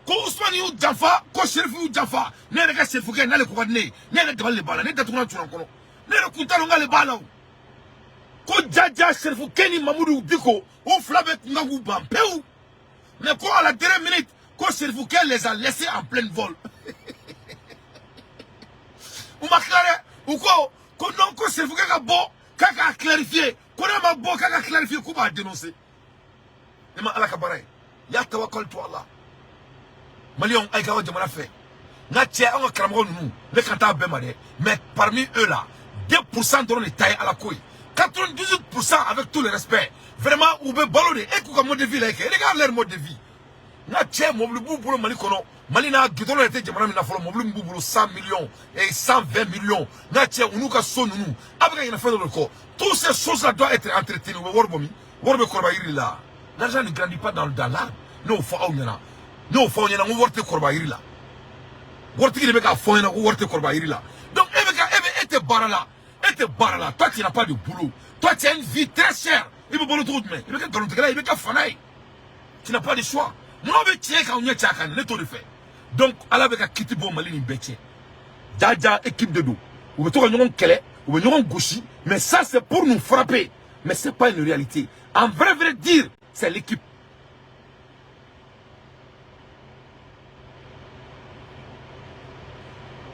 Ko Ousmane y'u janfa, ko Chérif y'u janfa. Ne yɛrɛ ka Chérifukɛ, n'ale ko ka di ne ye, ne yɛrɛ dabali de b'a la, ne datugulan cunna n kɔnɔ, ne yɛrɛ kun t'a dɔn k'ale b'a la o. Ko jaja Chérifukɛ ni Mamadou Dicko, o fila bɛɛ kun kan k'u ban pewu, mais ko à la dernière minute ko Chérifukɛ les a laissés en pleine vol. U ma tila dɛ, u ko ko non, ko Serifukɛ ka bɔ k'a k'a clarifier, ko n'a ma bɔ k'a ka clarifier, k'u b'a dénoncer. Ne ma Ala ka baara ye, ya tawakkaltu Allah. Maliyɛnw, a ye k'aw ka jamana fɛ. N ka cɛ, an ka karamɔgɔ ninnu, ne kan t'a bɛɛ ma dɛ, mais parmi eux là, 2% dɔrɔn de ta ye Ala ko ye. 98%, avec tout le respect, vraiment, u bɛ balo de e k'u ka mode de vie la kɛ. Regarde leur mode de vie. N ka cɛ, mobili b'u bolo Mali kɔnɔ, Mali n'a goudron yɛrɛ tɛ jamana min na fɔlɔ, mobili min b'u bolo 100 millions et 120 millions. N ka cɛ, u n'u ka so ninnu, a bɛ ka ɲinɛ fɛn dɔ de kɔ. Toutes ces choses là doivent être entretenues. U bɛ wari bɔ min? Wari bɛ kɔrɔbaya yiri la. L'argent ne grandit pas dans l'arbre. Ne y'o fɔ aw ɲɛna, ne y'o fɔ aw ɲɛna, n ko wari tɛ kɔrɔbaya yiri la. Waritigi de bɛ k'a fɔ ɲɛna ko wari tɛ kɔrɔbaya yiri la. Donc e bɛ ka e bɛ e tɛ baara la, e tɛ baara la. Toi, tu n'as pas de boulot, toi, tu as une vie très chère. I bɛ balo cogo jumɛn? I bɛ kɛ nkalontigɛla ye, i bɛ kɛ fana ye. Tu n'as pas de choix. Munna bɛ tiɲɛ k'aw ɲɛ cɛ a kan? Ne t'o de fɛ. Donc Ala bɛ ka kiti bɔ Mali nin bɛɛ cɛ. Jaja équipe de don, u bɛ to ka ɲɔgɔn kɛlɛ, u bɛ ɲɔgɔn gosi, mais ça, c'est pour nous frapper, mais c'est pas une réalité. En vrai vrai dire, c'est l'équipe.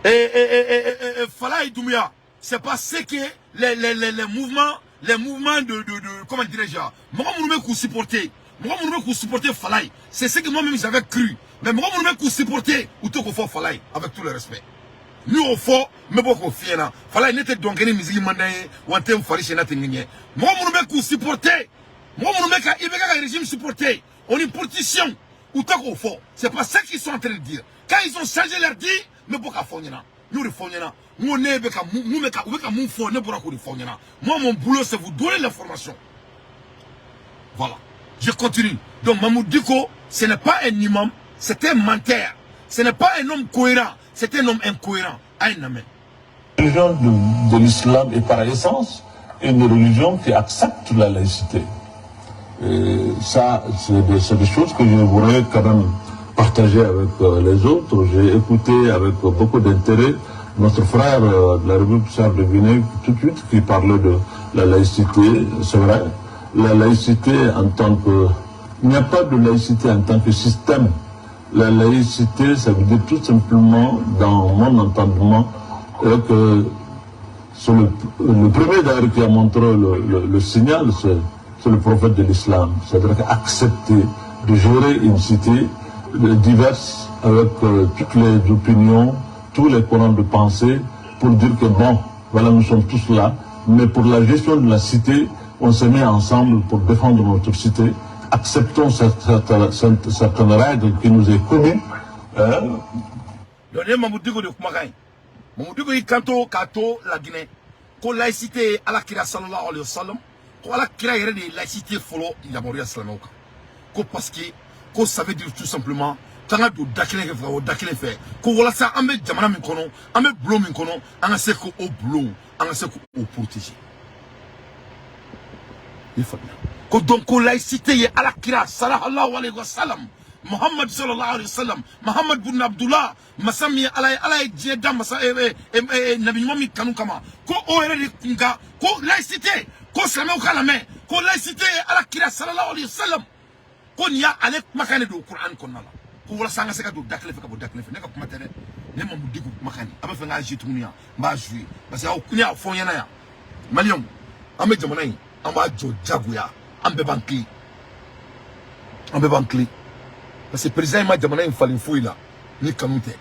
Et Falaye Doumbouya, c'est pas ce que les mouvements de comment dirais-je, mɔgɔ minnu bɛ k'u supporter, mɔgɔ minnu bɛ k'u supporter Falaye, c'est ce que moi-même j'avais cru. Mais mɔgɔ minnu bɛ k'u supporter, u tɛ k'o fɔ Falaye, avec tout le respect. N'i y'o fɔ, n bɛ bɔ k'o f'i ɲɛna. Falaye, ne tɛ dɔn kɛ ni misigi man d'an ye, wa n tɛ n fari siyɛn n'a tɛ n ŋɛɲɛ. Mɔgɔ minnu bɛ k'u supporter, mɔgɔ minnu bɛ ka IBK ka régime supporter, o ni politiciens, u tɛ k'o fɔ. C'est pas ça qu'ils sont en train de dire. Quand ils ont changé leur dit, n bɛ bɔ k'a fɔ aw ɲɛna. N y'o de fɔ aw ɲɛna. N ko ne bɛ ka mun bɛ ka u bɛ ka mun fɔ, ne bɔra k'o de fɔ aw ɲɛna. Moi, mon boulot, c'est vous donner l'information. Voilà, je continue. Donc Mahmoud Dicko, ce n'est pas un imam, c'est un menteur. Ce n'est pas un homme cohérent, c'est un homme incohérent. Aïe, amen. La religion de l'islam est par essence une religion qui accepte la laïcité. Et ça, c'est des choses que je voudrais quand même partager avec les autres. J'ai écouté avec beaucoup d'intérêt notre frère de la République de Guinée, tout de suite, qui parlait de la laïcité. C'est vrai, la laïcité en tant que... Il n'y a pas de laïcité en tant que système. La laïcité, ça veut dire tout simplement, dans mon entendement, que c'est le premier d'ailleurs qui a montré le signal, c'est le prophète de l'islam. C'est-à-dire accepter de gérer une cité diverse avec toutes les opinions, tous les courants de pensée, pour dire que bon, voilà, nous sommes tous là, mais pour la gestion de la cité, on se met ensemble pour défendre notre cité. Acceptons certaines règles qui nous est connues. Hein. Donc ne Mahmoud Dicko de kumakan ye. Mahmoud Dicko y'i kanto k'a to Laginɛ ko laïcité ye Ala kira sallallahu alayhi wa sallam, ko Ala kira yɛrɛ de ye laïcité fɔlɔ yamaruya silamɛw kan, ko parce que ko ça veut dire tout simplement k'an ka don da kelen fɛ ka bɔ da kelen fɛ, ko walasa an bɛ jamana min kɔnɔ, an bɛ bulon min kɔnɔ, an ka se k'o bulon, an ka se k'o protéger. I faamuya ko donc ko laïcité ye Ala kira sallallahu alayhi wa sallam, Muhammad sallallahu alayhi wa sallam, Muhammad bin Abdullah, masa min ye Ala ye, Ala ye diɲɛ da masa nabi ɲuman min kanu kama, ko o yɛrɛ de kun ka ko laïcité, ko silamɛw k'a lamɛn, ko laïcité ye Ala kira sallallahu alayhi wa sallam, ko nin y'ale kumakan de don Kuran kɔnɔna la, ko walasa an ka se ka don da kelen fɛ ka bɔ da kelen fɛ. Ne ka kuma tɛ dɛ, ne Mahmoud Dicko kumakan de. A bɛ fɛ n k'a jouer tuguni yan, n b'a jouer parce que aw ne y'a fɔ n ɲɛna yan. Maliyɛnw, an bɛ jamana in, an b'a jɔ jagoya, an bɛɛ b'an kilen, an bɛɛ b'an kilen, parce que président in ma jamana in falen foyi la ni kanu tɛ.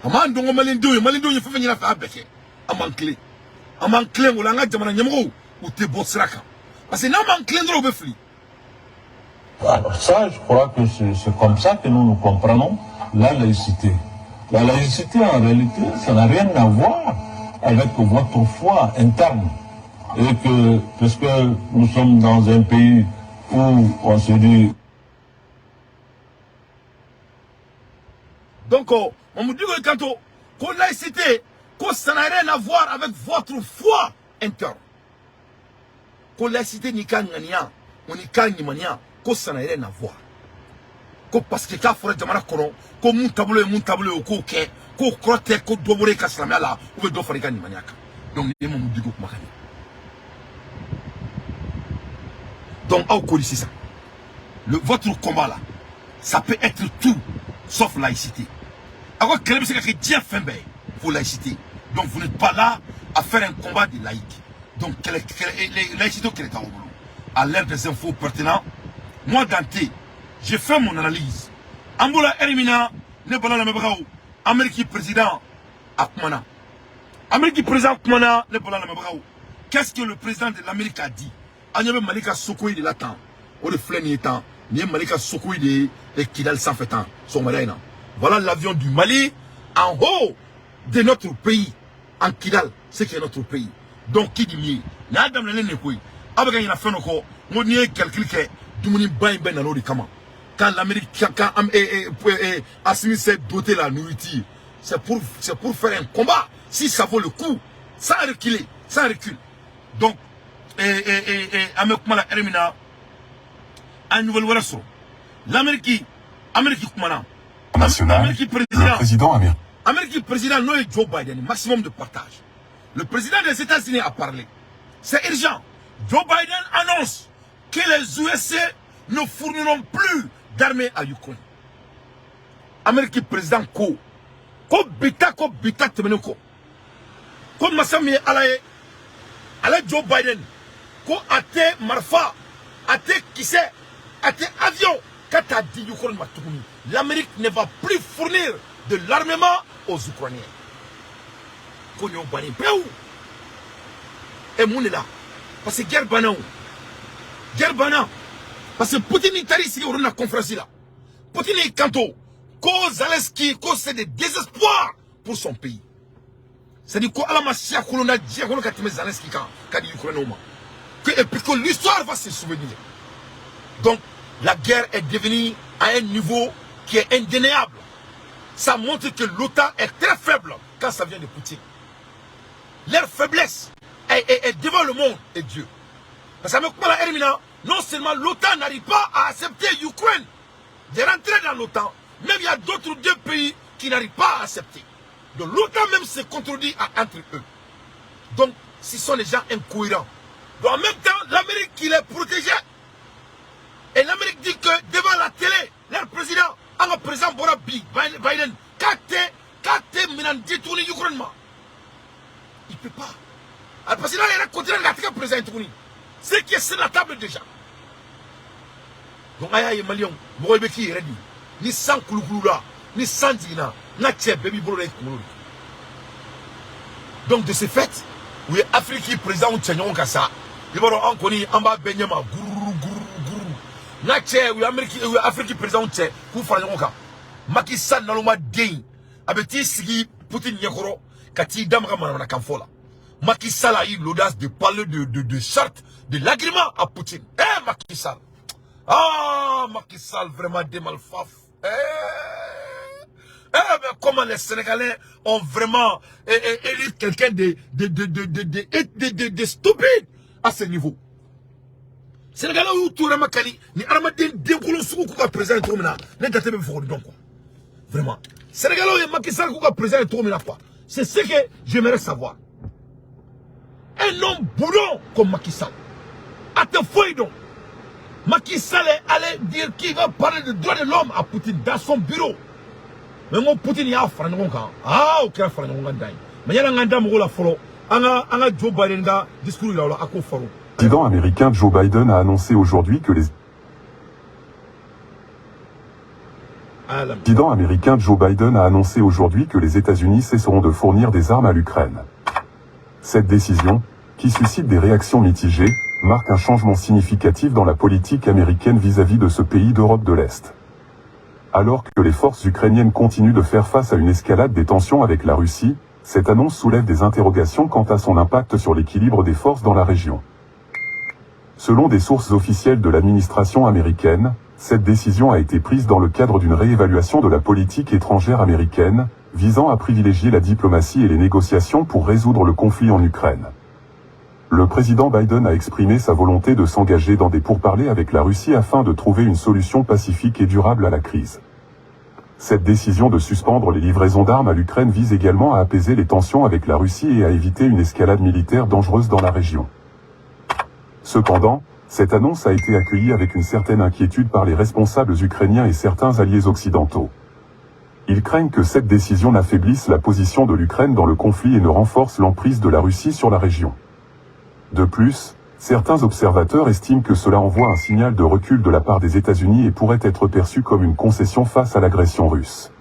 A m'an dɔn ko maliyɛndenw ye, maliyɛndenw ye fɛn fɛn ɲini a fɛ, a bɛɛ kɛ. An b'an kilen, an b'an kilen o la. An ka jamana ɲɛmɔgɔw, u tɛ bɔ sira kan, parce que n'an m'an kilen dɔrɔn, u bɛ fili. Alors ça, je crois que c'est comme ça que nous nous comprenons la laïcité. La laïcité, en réalité, ça n'a rien à voir avec votre foi interne. Et que, puisque nous sommes dans un pays où on se dit... Donc, on me dit que quand on laïcité, que ça n'a rien à voir avec votre foi interne. Que laïcité ni ka ŋaniya, o ni ka ɲumaniya, ko ça n'a rien à voir. Ko parce que k'a fɔra jamana kɔnɔ ko mun taabolo ye mun taabolo ye, o k'o kɛ, k'o kɔrɔ tɛ ko dɔ bɔra i ka silamɛya la ou bien dɔ fara i ka ɲumaniya kan. Donc ni Mahmoud Dicko kumakan ye. Donc aw ko di sisan, votre combat là, ça peut être tout sauf laïcité. A ko kɛlɛ bɛ se ka kɛ diɲɛ fɛn bɛɛ ye fo laïcité. Donc vous n'êtes pas là à faire un combat de laïcs. Donc laïcité kɛlɛ t'aw bolo. À l'ère des infos pertinentes, moi Dante, j'ai fait mon analyse. An bɔra heure min na, ne bala lamɛnbagaw, Amérique président a kumana. Amérique président kumana, ne bala lamɛnbagaw. Qu'est-ce que le président de l'Amérique a dit? An ɲɛ bɛ Mali ka Sukhoi de la tan. O de filɛ nin ye tan. Nin ye Mali ka Sukhoi de ye Kidal sanfɛ tan sɔgɔmada in na. Voilà l'avion du Mali en haut de notre pays, en Kidal, ce qui est notre pays. Donc qui dit mieux? N'a daminɛlen de koyi. Aw bɛ ka ɲina fɛn dɔ kɔ, n ko n'i ye calcul kɛ, dumuniba in bɛɛ nana o de kama. Quand l'Amérique, quand Assimi s'est doté la nourriture, c'est pour faire un combat. Si ça vaut le coup, sans reculer, sans recul. Donc, et, an bɛ kuma la heure min na, an ye nouvelle wɛrɛ sɔrɔ. L'Amérique, Amérique kumana. National, Amérique le président, président américain Amérique président, n'o ye Joe Biden, maximum de partage. Le président des États-Unis a parlé. C'est urgent. Joe Biden annonce que les USA ne fourniront plus d'armées à l'Ukraine. Amérique président ko ko bita ko bita tɛmɛnen kɔ ko masa min ye Ala ye, ale Joe Biden ko a tɛ marifa, a tɛ kisɛ, a tɛ avion ka taa di Ukraine ma tuguni. L'Amérique ne va plus fournir de l'armement aux Ukrainiens. Ko nin y'o bannen pewu. E mun de la? Parce que guerre banna o, guerre banna, parce que Poutine taar'i sigi olu na conférence la. Poutine y'i kanto ko Zelensky ko c'est des désespoirs pour son pays, c'est-à-dire ko Ala ma siya kolon na diɲɛ kɔnɔ ka tɛmɛ Zelensky kan ka di Ukraine ma, que et puis que l'histoire va se souvenir. Donc la guerre est devenue à un niveau qui est indéniable. Ça montre que l'OTAN est très faible quand ça vient de Poutine. Leur faiblesse est devant le monde et Dieu. Parce que non seulement l'OTAN n'arrive pas à accepter l'Ukraine de rentrer dans l'OTAN, même il y a d'autres deux pays qui n'arrivent pas à accepter. Donc l'OTAN même se contredit entre eux. Donc, ce sont des gens incohérents. Donc en même temps, l'Amérique qui les protégeait, et l'Amérique dit que devant la télé, leur président, un président bɔra bi, Biden, k'a tɛ minɛn di tuguni Ukraine ma. Il ne peut pas. Alors, parce qu'il a continué à président tuguni. Ce qui est sur la table déjà. Donc, aya ye Malien, mɔgɔ bɛ k'i yɛrɛ di. Ni san kulukulu la, ni san jiginna, n ka cɛ bɛɛ b'i bolo da i kunkolo de. Donc de ce fait, u ye Afrique président cɛ ɲɔgɔn kan sa. I b'a dɔn an kɔni an b'a bɛɛ ɲɛma gururu gururu gururu. N ka cɛ, u ye Amérique, u ye Afrique président cɛ k'u fara ɲɔgɔn kan. Macky Sall naloma den, a bɛ t'i sigi Poutine ɲɛkɔrɔ ka t'i da maga manamanakan fɔ la. Macky Sall a eu l'audace de parler de charte, de l'agrément à Poutine. Eh Macky Sall. Ah, Macky Sall, vraiment des malfaf. Eh, eh, mais comment les Sénégalais ont vraiment élu quelqu'un de stupide à ce niveau. Sénégalais y'u tora makali ni hadamaden denkolon sugu k'u ka président ye cogo min na, ne date bɛ fɔ o dɔn quoi. Vraiment. Sénégalais ye Macky Sall k'u ka président ye cogo min na quoi. C'est ce que j'aimerais savoir. Un homme boudon comme Macky Sall. A tɛ foyi dɔn. Macky Sall est allé dire qu'il va parler de droits de l'homme à Poutine dans son bureau. Mais n ko Poutine y'a fara ɲɔgɔn kan. Ah, o kɛra fara ɲɔgɔn kan dan ye. Mais yanni an k'an da mɔgɔw la fɔlɔ, an ka Joe Biden ka discours yira o la, a k'o faro. Président américain Joe Biden a annoncé aujourd'hui que les A y'a lamɛn. Président américain Joe Biden a annoncé aujourd'hui que les États-Unis cesseront de fournir des armes à l'Ukraine. Cette décision, qui suscite des réactions mitigées, marque un changement significatif dans la politique américaine vis-à-vis de ce pays d'Europe de l'Est. Alors que les forces ukrainiennes continuent de faire face à une escalade des tensions avec la Russie, cette annonce soulève des interrogations quant à son impact sur l'équilibre des forces dans la région. Selon des sources officielles de l'administration américaine, cette décision a été prise dans le cadre d'une réévaluation de la politique étrangère américaine, visant à privilégier la diplomatie et les négociations pour résoudre le conflit en Ukraine. Le président Biden a exprimé sa volonté de s'engager dans des pourparlers avec la Russie afin de trouver une solution pacifique et durable à la crise. Cette décision de suspendre les livraisons d'armes à l'Ukraine vise également à apaiser les tensions avec la Russie et à éviter une escalade militaire dangereuse dans la région. Cependant, cette annonce a été accueillie avec une certaine inquiétude par les responsables ukrainiens et certains alliés occidentaux. Ils craignent que cette décision n'affaiblisse la position de l'Ukraine dans le conflit et ne renforce l'emprise de la Russie sur la région. De plus, certains observateurs estiment que cela envoie un signal de recul de la part des États-Unis et pourrait être perçu comme une concession face à l'agression russe.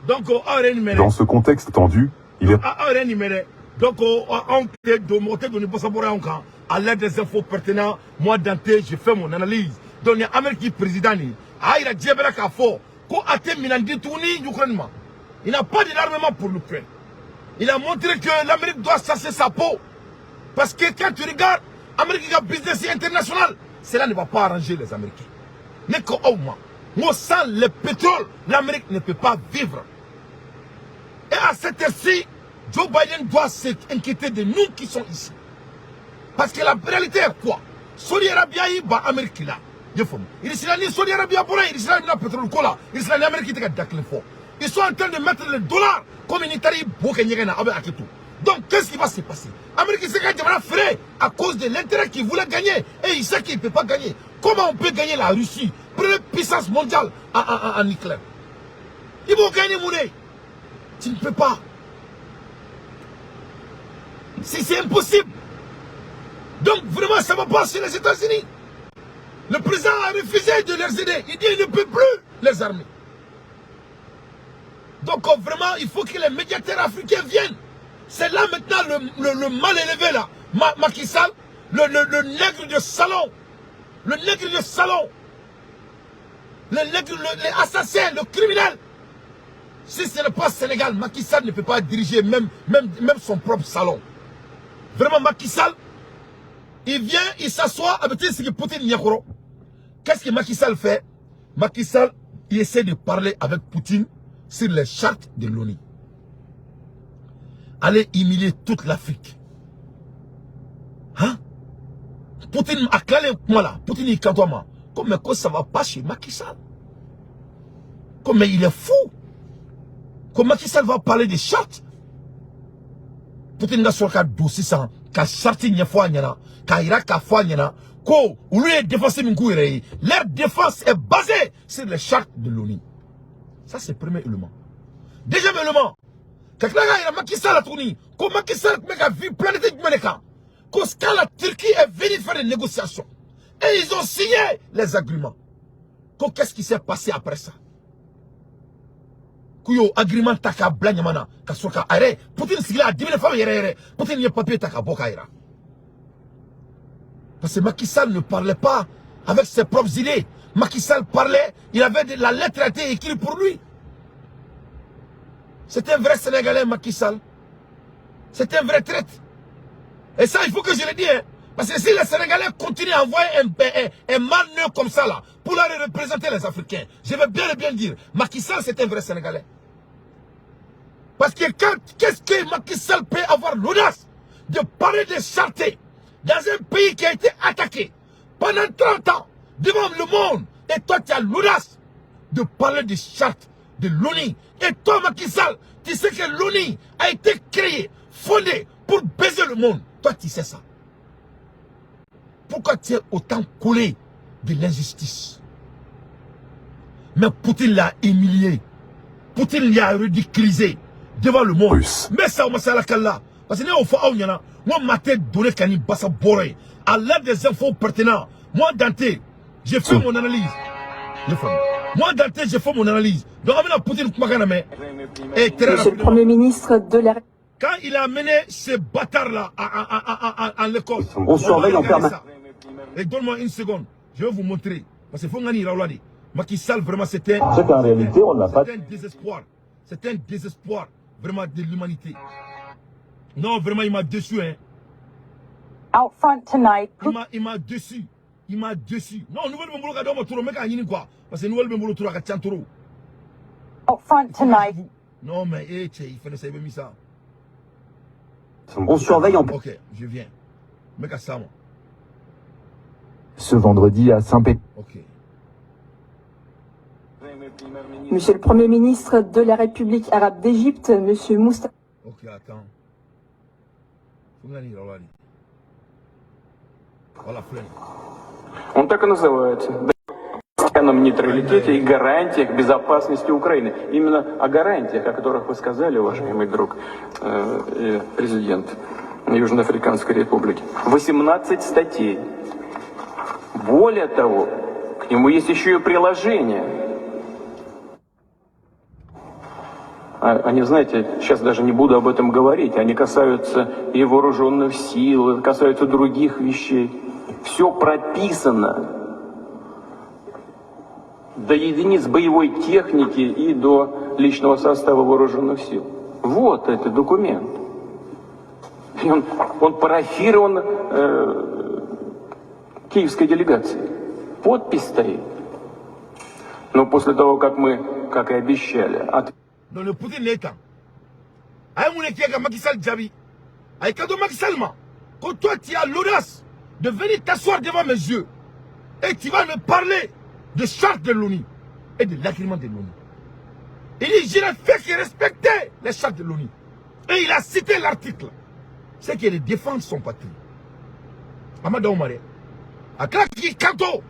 Donc aw yɛrɛ nin mɛnɛ. Dans ce contexte tendu, il est Aw yɛrɛ nin mɛnɛ. Donc anw tɛ don, mɔgɔ tɛ don ni basa bɔra anw kan. À l'aide des infos pertinentes, moi Dante, je fais mon analyse. Donc ni Amérique président nin a y'a yira diɲɛ bɛɛ la k'a fɔ ko a tɛ minɛn di tuguni Ukraine ma. Il n'a pas de l'armement pour l'Ukraine. Il a montré que l'Amérique doit chasser sa peau, parce que quand tu regardes Amérique ka business international, cela ne va pas arranger les Américains. Ne ko aw ma n ko sans le pétrole, l'Amérique ne peut pas vivre. Et à cette heure-ci, Joe Biden doit s'inquiéter de nous qui sommes ici. Parce que la réalité est quoi? Saudi Arabia y'i ban Amérique la. I ye faamu? Irisila ni Saudi Arabia bɔra yen, Irisila bɛna pétrole ko la, Irisila ni Amérique tɛ ka da kelen fɔ. Ils sont en train de mettre le dollar comme ni taara i bo kɛ ɲɛgɛn na, aw bɛ hakɛ to. Donc qu'est-ce qui va se passer? Amérique se ka jamana feere à cause de l'intérêt qu'il voulait gagner et il sait qu'il ne peut pas gagner. Comment on peut gagner la Russie, première puissance mondiale en nucléaire? Ils vont gagner mun? Tu ne peux pas. C'est impossible. Donc vraiment, ça ne va pas chez les États-Unis. Le président a refusé de les aider. Il dit qu'il ne peut plus les armer. Donc oh, vraiment, il faut que les médiateurs africains viennent. C'est là maintenant le mal élevé là. Macky Sall, le nègre de salon. Le nègre de salon. Le nègre, l'assassin, le criminel. Si ce n'est pas Sénégal, Macky Sall ne peut pas diriger même son propre salon. Vraiment, Macky Sall, il vient, il s'assoit avec ce que Poutine ɲɛkɔrɔ. Qu'est-ce que Macky Sall fait? Macky Sall, il essaie de parler avec Poutine sur les chartes de l'ONU. Aller humilier toute l'Afrique. Hein? Poutine a claqué moi là. Poutine, il toi moi. Comme mais quoi, ça va pas chez Macky Sall. Comme mais il est fou. Comme Macky Sall va parler des chartes. Poutine ka sɔrɔ ka don sisan ka charte ɲɛfɔ a ɲɛna k'a yira k'a fɔ a ɲɛna ko olu ye défense min k'u yɛrɛ ye, leur défense est basée sur les chartes de l'ONU. Ça, c'est le premier élément. Deuxième élément, ka tila k'a yira Macky Sall la tuguni ko Macky Sall tun bɛ ka vie planète jumɛn de kan, ko quand la Turquie est venue faire des négociations et ils ont signé les agréments, ko qu'est-ce qui s'est passé après ça? K'u y'o agrément ta k'a bila ɲama na ka sɔrɔ ka a yɛrɛ Poutine sigilen a diminen fɛn yɛrɛ yɛrɛ, Poutine ye papier ta ka bɔ k'a yira, parce que Macky Sall ne parlait pas avec ses propres idées. Macky Sall parlait, il avait de, la lettre a été écrite pour lui. C'est un vrai Sénégalais, Macky Sall. C'est un vrai traître. Et ça, il faut que je le dise, hein. Parce que si les Sénégalais continuent à envoyer un malneux comme ça, là, pour aller représenter les Africains, je vais bien le bien dire, Macky Sall, c'est un vrai Sénégalais. Parce que qu'est-ce que Macky Sall peut avoir l'audace de parler de charte dans un pays qui a été attaqué pendant 30 ans devant le monde? Et toi, tu as l'audace de parler de charte de l'ONU. Et toi, Macky Sall, tu sais que l'ONU a été créée, fondée pour baiser le monde. Toi, tu sais ça. Pourquoi tu es autant collé de l'injustice? Mais Poutine l'a humilié. Poutine l'a ridiculisé devant le monde. Russe. Mais ça, on kala. Parce que ne y'o fɔ aw ɲɛna, n ko maa tɛ donner ka ni basa bɔrɔ ye. À l'aide des infos pertinentes, moi Dante, j'ai fait mon analyse. J'ai fait. Moi Dante, j'ai fait mon analyse. Donc an bɛna Poutine kumakan lamɛn. Et très Monsieur le rapidement, Premier ministre de la quand il a amené ces bâtards-là à l'école, On surveille en va regarder permanence. Ça. Et donne-moi une seconde, je vais vous montrer. Parce qu'il faut gagner Raouladi. Macky Sall, vraiment, c'était. C'est qu'en réalité, on n'a pas C'était un désespoir. C'était un désespoir, vraiment, de l'humanité. Non, vraiment, il m'a déçu, hein. Out front tonight, Il m'a déçu. Il m'a déçu. Non, nouvelle bɛ n bolo ka d'aw ma trop, n bɛ k'a ɲini quoi. Parce que nouvelle bɛ n bolo trop, a ka ca trop. Out front tonight, Non, mais, eh, cɛ, il fallait ça, il m'a mis ça. On surveille en Ok, je viens. N bɛ ka s'a ma. Ce vendredi à Saint-Pétersbourg. Ok. Monsieur le Premier ministre de la République arabe d'Égypte, Monsieur Moustapha Ok, attends. Faut gagner, Raouladi. Voilà, flemme. Он так и называется. постоянном нейтралитете и гарантиях безопасности Украины. Именно о гарантиях, о которых вы сказали, уважаемый друг, президент Южноафриканской Республики. 18 статей. Более того, к нему есть еще и приложение. Они, знаете, сейчас даже не буду об этом говорить, они касаются и вооруженных сил, касаются других вещей. Все прописано до единиц боевой техники и до личного состава вооруженных сил. Вот этот документ. И он парафирован киевской делегацией. Подпись стоит. Но после того, как мы, как и обещали... Donc le Poutine l'État. A mun kɛ ka Macky Sall jaabi. A ye cadeau Macky Sall ma. Ko toi tu as l'audace de venir t'asseoir devant mes yeux et tu vas me parler de charte de l'ONU et de l'agrément de l'ONU. Il dit, je n'ai fait que respecter les chartes de l'ONU. Et il a cité l'article. C'est qu'il défend son patrie. Amadou Oumar. A k'i kanto.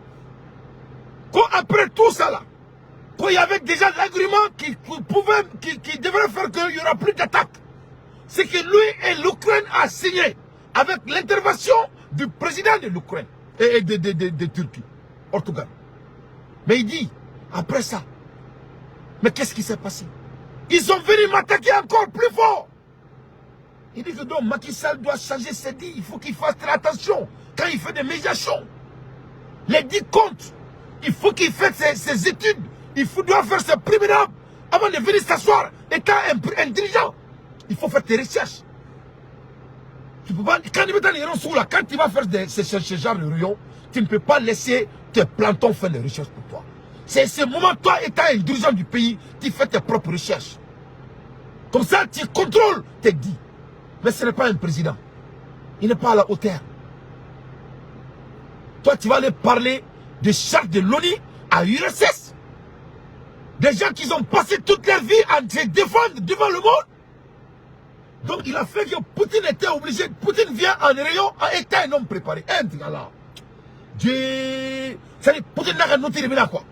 Après tout ça là, qu'il y avait déjà l'agrément qui devrait faire qu'il n'y aura plus d'attaque. C'est que lui et l'Ukraine a signé avec l'intervention du président de l'Ukraine et de Turquie, Portugal. Mais il dit, après ça, mais qu'est-ce qui s'est passé? Ils sont venus m'attaquer encore plus fort. Il dit que donc Macky Sall doit changer ses dits. Il faut qu'il fasse très attention quand il fait des médiations. Les dits comptent. Il faut qu'il fasse ses études. Il doit faire ses primaires avant de venir s'asseoir étant un dirigeant. Il faut faire tes recherches. Tu peux pas, quand tu vas faire ce genre de réunion, tu ne peux pas laisser tes plantons faire les recherches pour toi. C'est ce moment, toi étant un dirigeant du pays, tu fais tes propres recherches. Comme ça, tu contrôles tes dits. Mais ce n'est pas un président. Il n'est pas à la hauteur. Toi, tu vas aller parler de charte de l'ONU à l'URSS. Des gens qui ont passé toute leur vie à se défendre devant le monde. Donc il a fait que Poutine était obligé. Poutine vient en rayon en étant un homme préparé. Un là. Dieu. C'est-à-dire, Poutine n'a qu'à noter les quoi.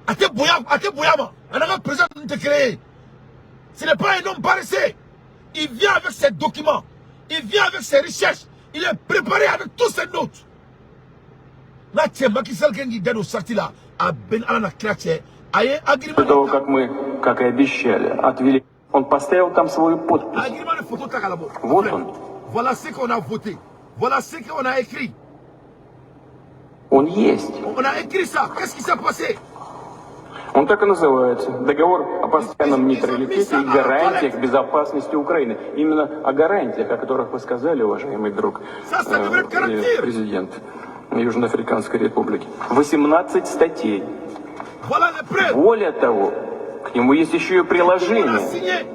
Ate Boyama, on a un président de créé. Ce n'est pas un homme paresseux. Il vient avec ses documents. Il vient avec ses recherches. Il est préparé avec tous ses notes. Là, tiens, Macky Sall qui est sorti là, à Ben Alana Kratche, До того, как мы, как и обещали, отвели. Он поставил там свою подпись. Вот он. Voilà ce qu'on a voté. Voilà ce qu'on a écrit. Он есть. On a écrit ça. Qu'est-ce qui s'est passé? Он так и называется. Договор о постоянном нейтралитете и гарантиях безопасности Украины. Именно о гарантиях, о которых вы сказали, уважаемый друг, президент Южноафриканской Республики. 18 статей. Более того, к нему есть еще и приложение.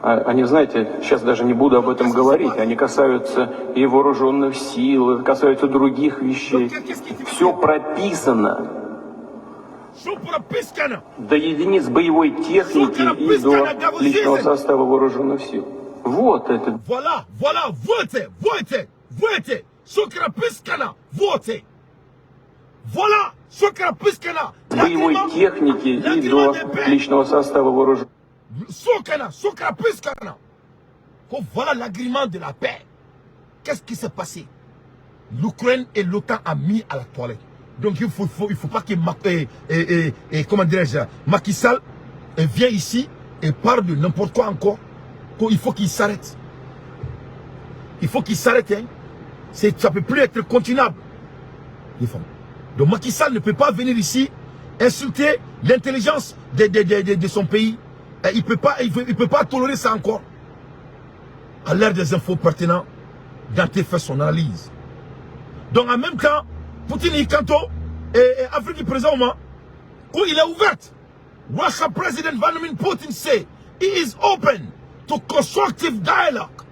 Они, знаете, сейчас даже не буду об этом говорить, они касаются и вооруженных сил, касаются других вещей. Все прописано до единиц боевой техники и до личного состава вооруженных сил. Вот это. Voilà, voilà, vote, vote, vote. Voilà, боевой техники и до личного состава вооруженных. Voilà l'agrément de la paix. Qu'est-ce qui s'est passé? L'Ukraine et l'OTAN a mis à la toilette. Donc il faut pas que comment dirais-je, Macky Sall vienne ici et parle de n'importe quoi encore. Il faut qu'il s'arrête. Il faut qu'il s'arrête. Hein. Ça ne peut plus être continuable. Donc Macky Sall ne peut pas venir ici insulter l'intelligence de son pays. Il ne peut pas tolérer ça encore. À l'ère des infos pertinentes, Dante fait son analyse. Donc en même temps, Poutine et Kanto et Afrique présentement, où il est ouvert. Russia President Vladimir Putin say he is open to constructive dialogue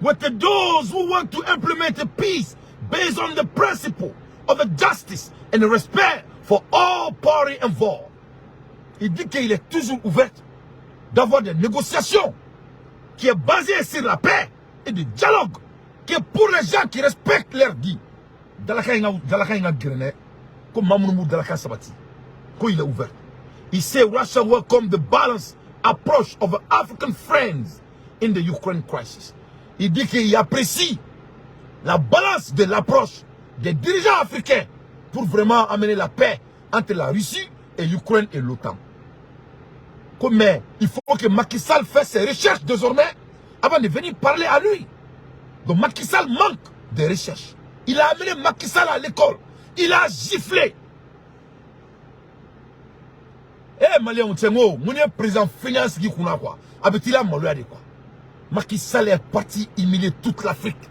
with those who want to implement a peace based on the principle of the justice and the respect for all parties involved. Il dit qu'il est toujours ouvert d'avoir des négociations qui est basée sur la paix et du dialogue, qui est pour les gens qui respectent leur dit. Ko maa minnu b'u dalakan sabati, ko il est ouvert. Il sait Russia welcome the balanced approach of African friends in the Ukraine crisis. Il dit qu'il apprécie la balance de l'approche des dirigeants africains pour vraiment amener la paix entre la Russie et l'Ukraine et l'OTAN. Mais il faut que Macky Sall fasse ses recherches désormais avant de venir parler à lui. Donc Macky Sall manque de recherches. Il a amené Macky Sall à l'école. Il a giflé. Eh, Malien, on tient mon président finance qui quoi. A maloya de quoi. Macky Sall est parti humilier toute l'Afrique.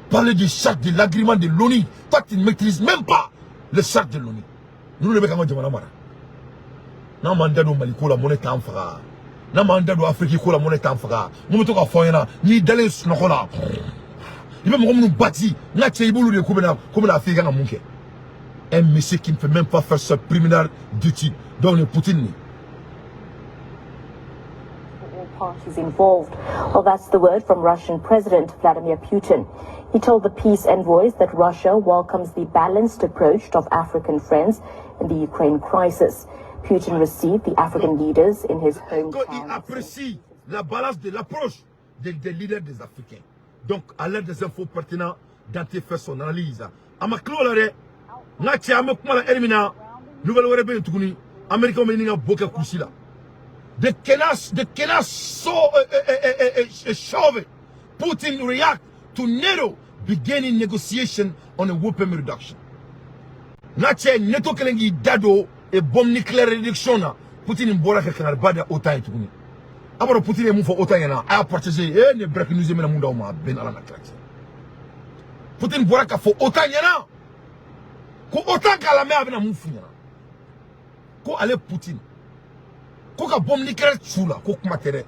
Parler de charte de l'agrément de l'ONU. Toi, tu ne maîtrises même pas le charte de l'ONU. Nous, le mecs, jamana mara. N'an m'an da don Mali ko la, monnaie t'an faga. N'an m'an da don Afrique ko la, monnaie t'an faga. Mun bɛ to k'a fɔ an ɲɛna, n'i dalen sunɔgɔ la, i bɛ mɔgɔ minnu bati, n ka cɛ, i b'olu de ko bɛna f'i kan ka mun kɛ. Un monsieur qui ne peut même pas faire sa première d'étude. Donc, le Poutine. All parties involved. Well, that's the word from Russian President Vladimir Putin. He told the peace envoys that Russia welcomes the balanced approach of African friends in the Ukraine crisis. Putin received the African leaders in his Il hometown. Apprécie la balance de l'approche des leaders des Africains. Donc, à l'aide des infos pertinentes, Dante fait son analyse. A ma tila o la dɛ, n ka cɛ, an bɛ kuma la heure min na, nouvelle wɛrɛ bɛ yen tuguni, Américains bɛ ɲini ka bo kɛ kurusi la. De Kena so, Chauve, Putin react to NATO beginning negotiation on a weapon reduction. N ka cɛ, NATO kɛlen k'i da don e bombe nucléaire réduction na, Putin bɔra ka kangariba da OTAN ye tuguni. A b'a dɔn Putin ye mun fɔ OTAN ɲɛna? A y'a partager. E ne breaking news bɛna mun d'aw ma? A bɛɛ ni Ala na kira cɛ. Putin bɔra k'a fɔ OTAN ɲɛna ko OTAN k'a lamɛn, a bɛna mun f'u ɲɛna. Ko ale Putin ko ka bombe nucléaire ci u la, ko kuma tɛ dɛ,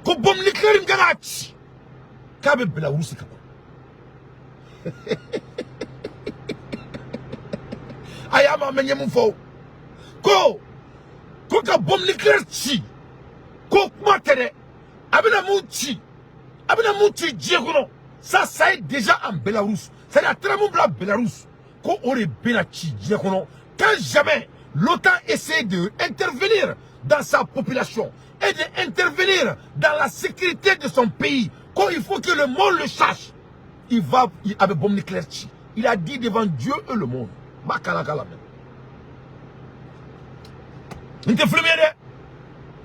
ko bombe nucléaire min kan k'a ci, k'a bɛ Belarus ka ban. A y'a ma mɛn, n ye mun fɔ? Ko ka bombe nucléaire ci, ko kuma tɛ dɛ, a bɛna mun ci, a bɛna mun ci diɲɛ kɔnɔ. Ça est déjà en Bélarus, c'est-à-dire a taara mun bila Bélarus, ko o de bɛna ci diɲɛ kɔnɔ quand jamais l'OTAN essaie de intervenir dans sa population et d'intervenir dans la sécurité de son pays, quand il faut que le monde le sache, il va, il avait bombe nucléaire ci. Il a dit devant Dieu et le monde. Bakala kala même. N tɛ filmer dɛ,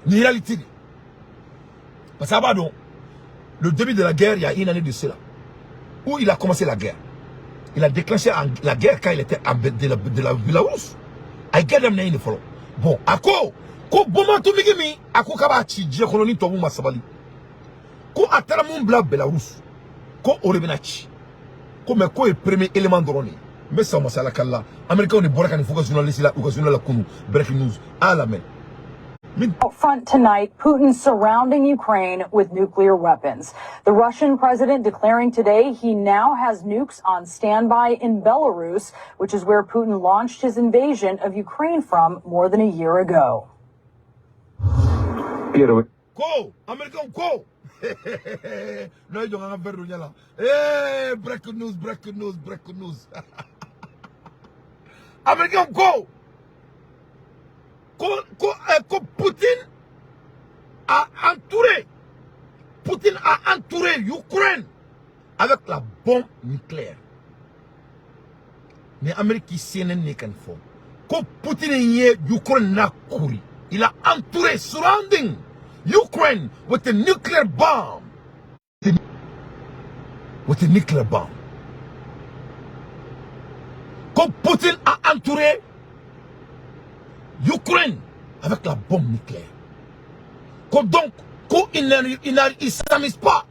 ni réalité de. Parce que a b'a dɔn, le début de la guerre, il y a une année de cela, où il a commencé la guerre. Il a déclenché la guerre quand il était de la Belarus. A ye guerre daminɛ yen de fɔlɔ. Bon, a ko bombe atomique min, a ko k'a b'a ci diɲɛ kɔnɔ ni tubabuw ma sabali. Ko a taara mun bila Belarus, ko o de bɛna ci. Ko mais k'o ye premier élément dɔrɔn de ye. N bɛ sa masala kala la. Américains de bɔra ka nin fɔ u ka journaliste la, u ka journal la kunu. Breaking news. A y'a lamɛn. Min Out front tonight, Putin surrounding Ukraine with nuclear weapons. The Russian president declaring today he now has nukes on standby in Belarus, which is where Putin launched his invasion of Ukraine from more than a year ago. Первый Ko Américain ko n'o ye jɔn, an ka verre don ɲɛ la. Eh, breaking news, breaking news, breaking news. Américain ko Poutine a entouré, Poutine a entouré Ukraine avec la bombe nucléaire. Mais Amérique CNN ne ka nin fɔ ko Poutine ye Ukraine na kori. Il a entouré, surrounding Ukraine with a nuclear bomb, with a nuclear bomb. Ko Poutine a entouré Ukraine avec la bombe nucléaire. Ko donc, ko il s'amuse pas.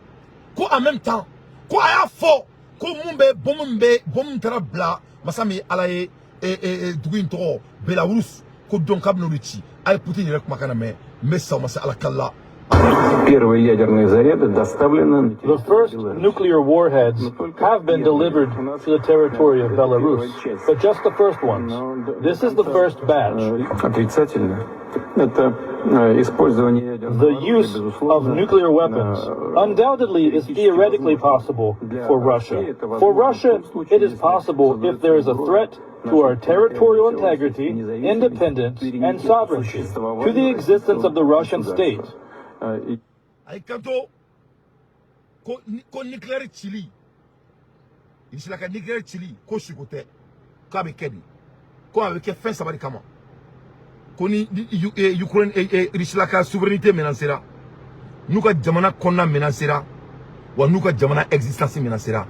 Ko en même temps, ko a y'a fɔ ko mun bɛ bombe min bɛ, bombe min taara bila masa min Ala ye dugu in tɔgɔ Belarus, ko donc k'a bɛn'o de ci. A ye Poutine yɛrɛ kumakan na mɛn. N bɛ sa o ma se Ala kala la. Первые ядерные заряды доставлены на The территорию first Беларуси. Nuclear warheads have been delivered to the territory of Belarus, but just the first ones. This is the first batch. Отрицательно. Это использование ядерного The оружия, use of безусловно, nuclear weapons undoubtedly is теоретически theoretically возможно. Possible Для for Russia. России это For возможно в Russia, том случае, it is если possible if there is a создается threat to our угроза territorial нашей integrity, независимости, independence, and суверенитету, sovereignty, to the существованию existence of the российского Russian state. государства. A y'i kanto ko nucléaire cili, Russie ka nucléaire cili, ko siko tɛ, k'a bɛ kɛ de, ko a bɛ kɛ fɛn saba de kama, ko ni Ukraine, Russie ka souveraineté menacera, n'u ka jamana kɔnɔna menacera, wa n'u ka jamana existence menacera,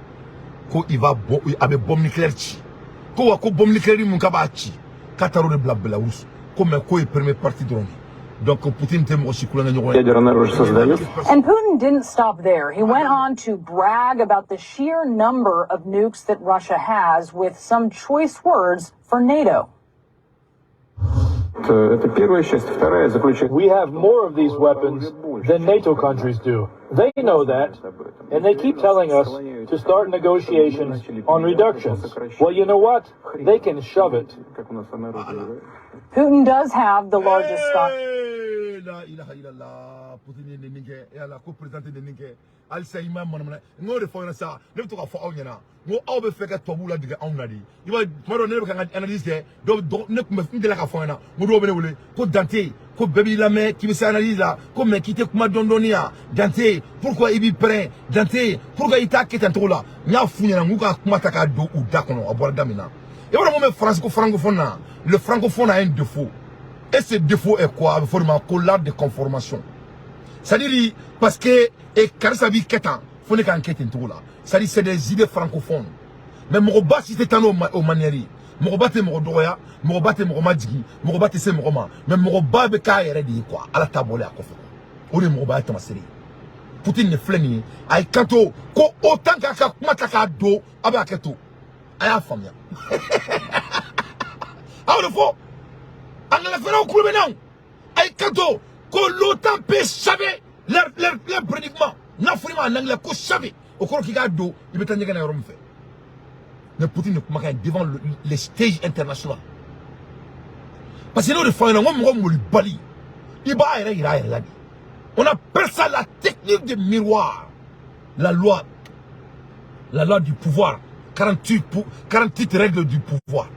ko il va bɔ, a bɛ bombe nucléaire ci, ko wa ko bombe nucléaire mun k'a b'a ci, k'a taara o de bila Belarus, ko mais k'o ye première partie dɔrɔn de. Donc Poutine tɛ mɔgɔ si kulonkɛ ɲɔgɔn ye. Ядерное оружие создает And Putin didn't stop there. He went on to brag about the sheer number of nukes that Russia has, with some choice words for NATO. Это первая часть. Вторая заключается We have more of these weapons than NATO countries do. They know that, and they keep telling us to start negotiations on reductions. Well, you know what? They can shove it. Как у нас в народе говорят. Putin does have the largest stock. Eh, la ilaha illallah. Poutine ye nɛni kɛ e ala ko président tɛ nɛni kɛ halisa. I ma manamana, n k'o de fɔ aw ɲɛna sa. Ne bɛ to k'a fɔ aw ɲɛna n ko aw bɛ fɛ ka tubabuw ladege anw na de. I b'a ye, tuma dɔ ne bɛ ka n ka analyse kɛ, dɔw dɔgɔ ne tun bɛ n delila k'a fɔ aw ɲɛna n ko dɔw bɛ ne wele ko Dante, ko bɛɛ b'i lamɛn k'i bɛ se analyse la, ko mais k'i tɛ kuma dɔɔni dɔɔni yan. Dante, pourquoi i b'i pɛrɛn? Dante, pourquoi i t'a kɛ tan cogo la? N y'a f'u ɲɛna n k'u ka kuma ta k'a don u da kɔnɔ. A bɔra da min na, i b'a dɔn mun bɛ France ko francophone na? Le francophone a un défaut, et ce défaut est quoi? A bɛ fɔ o de ma ko l'art de conformation, c'est-à-dire parce que e karisa b'i kɛ tan, fo ne k'an kɛ ten cogo la. C'est-à-dire, c'est des idées francophones, mais mɔgɔba si tɛ taa n'o o manière ye. Mɔgɔba tɛ mɔgɔ dɔgɔya, mɔgɔba tɛ mɔgɔ majigin, mɔgɔba tɛ se mɔgɔ ma, mais mɔgɔba bɛ k'a yɛrɛ de ye quoi. Ala ta bɔlen a kɔfɛ, o de ye mɔgɔbaya taamasere ye. Poutine de filɛ nin ye, a y'i kanto ko OTAN k'a ka kuma ta k'a don. A bɛ hakɛ to, a y'a faamuya, aw de fɔ anglais kulo bɛ na. A y'i kanto ko l'OTAN peut chaver leur prédicament. N'a fɔra i ma en anglais ko chaver, o kɔrɔ k'i k'a don, i bɛ taa ɲɛgɛn na yɔrɔ min fɛ. Mais Poutine de kumakan ye devant les stage international, parce que n'o de fɔ an ɲɛna n ko mɔgɔ molibali, i b'a yɛrɛ yira a yɛrɛ la de. On appelle ça la technique de miroir, la loi du pouvoir, 48, 48 règles du pouvoir.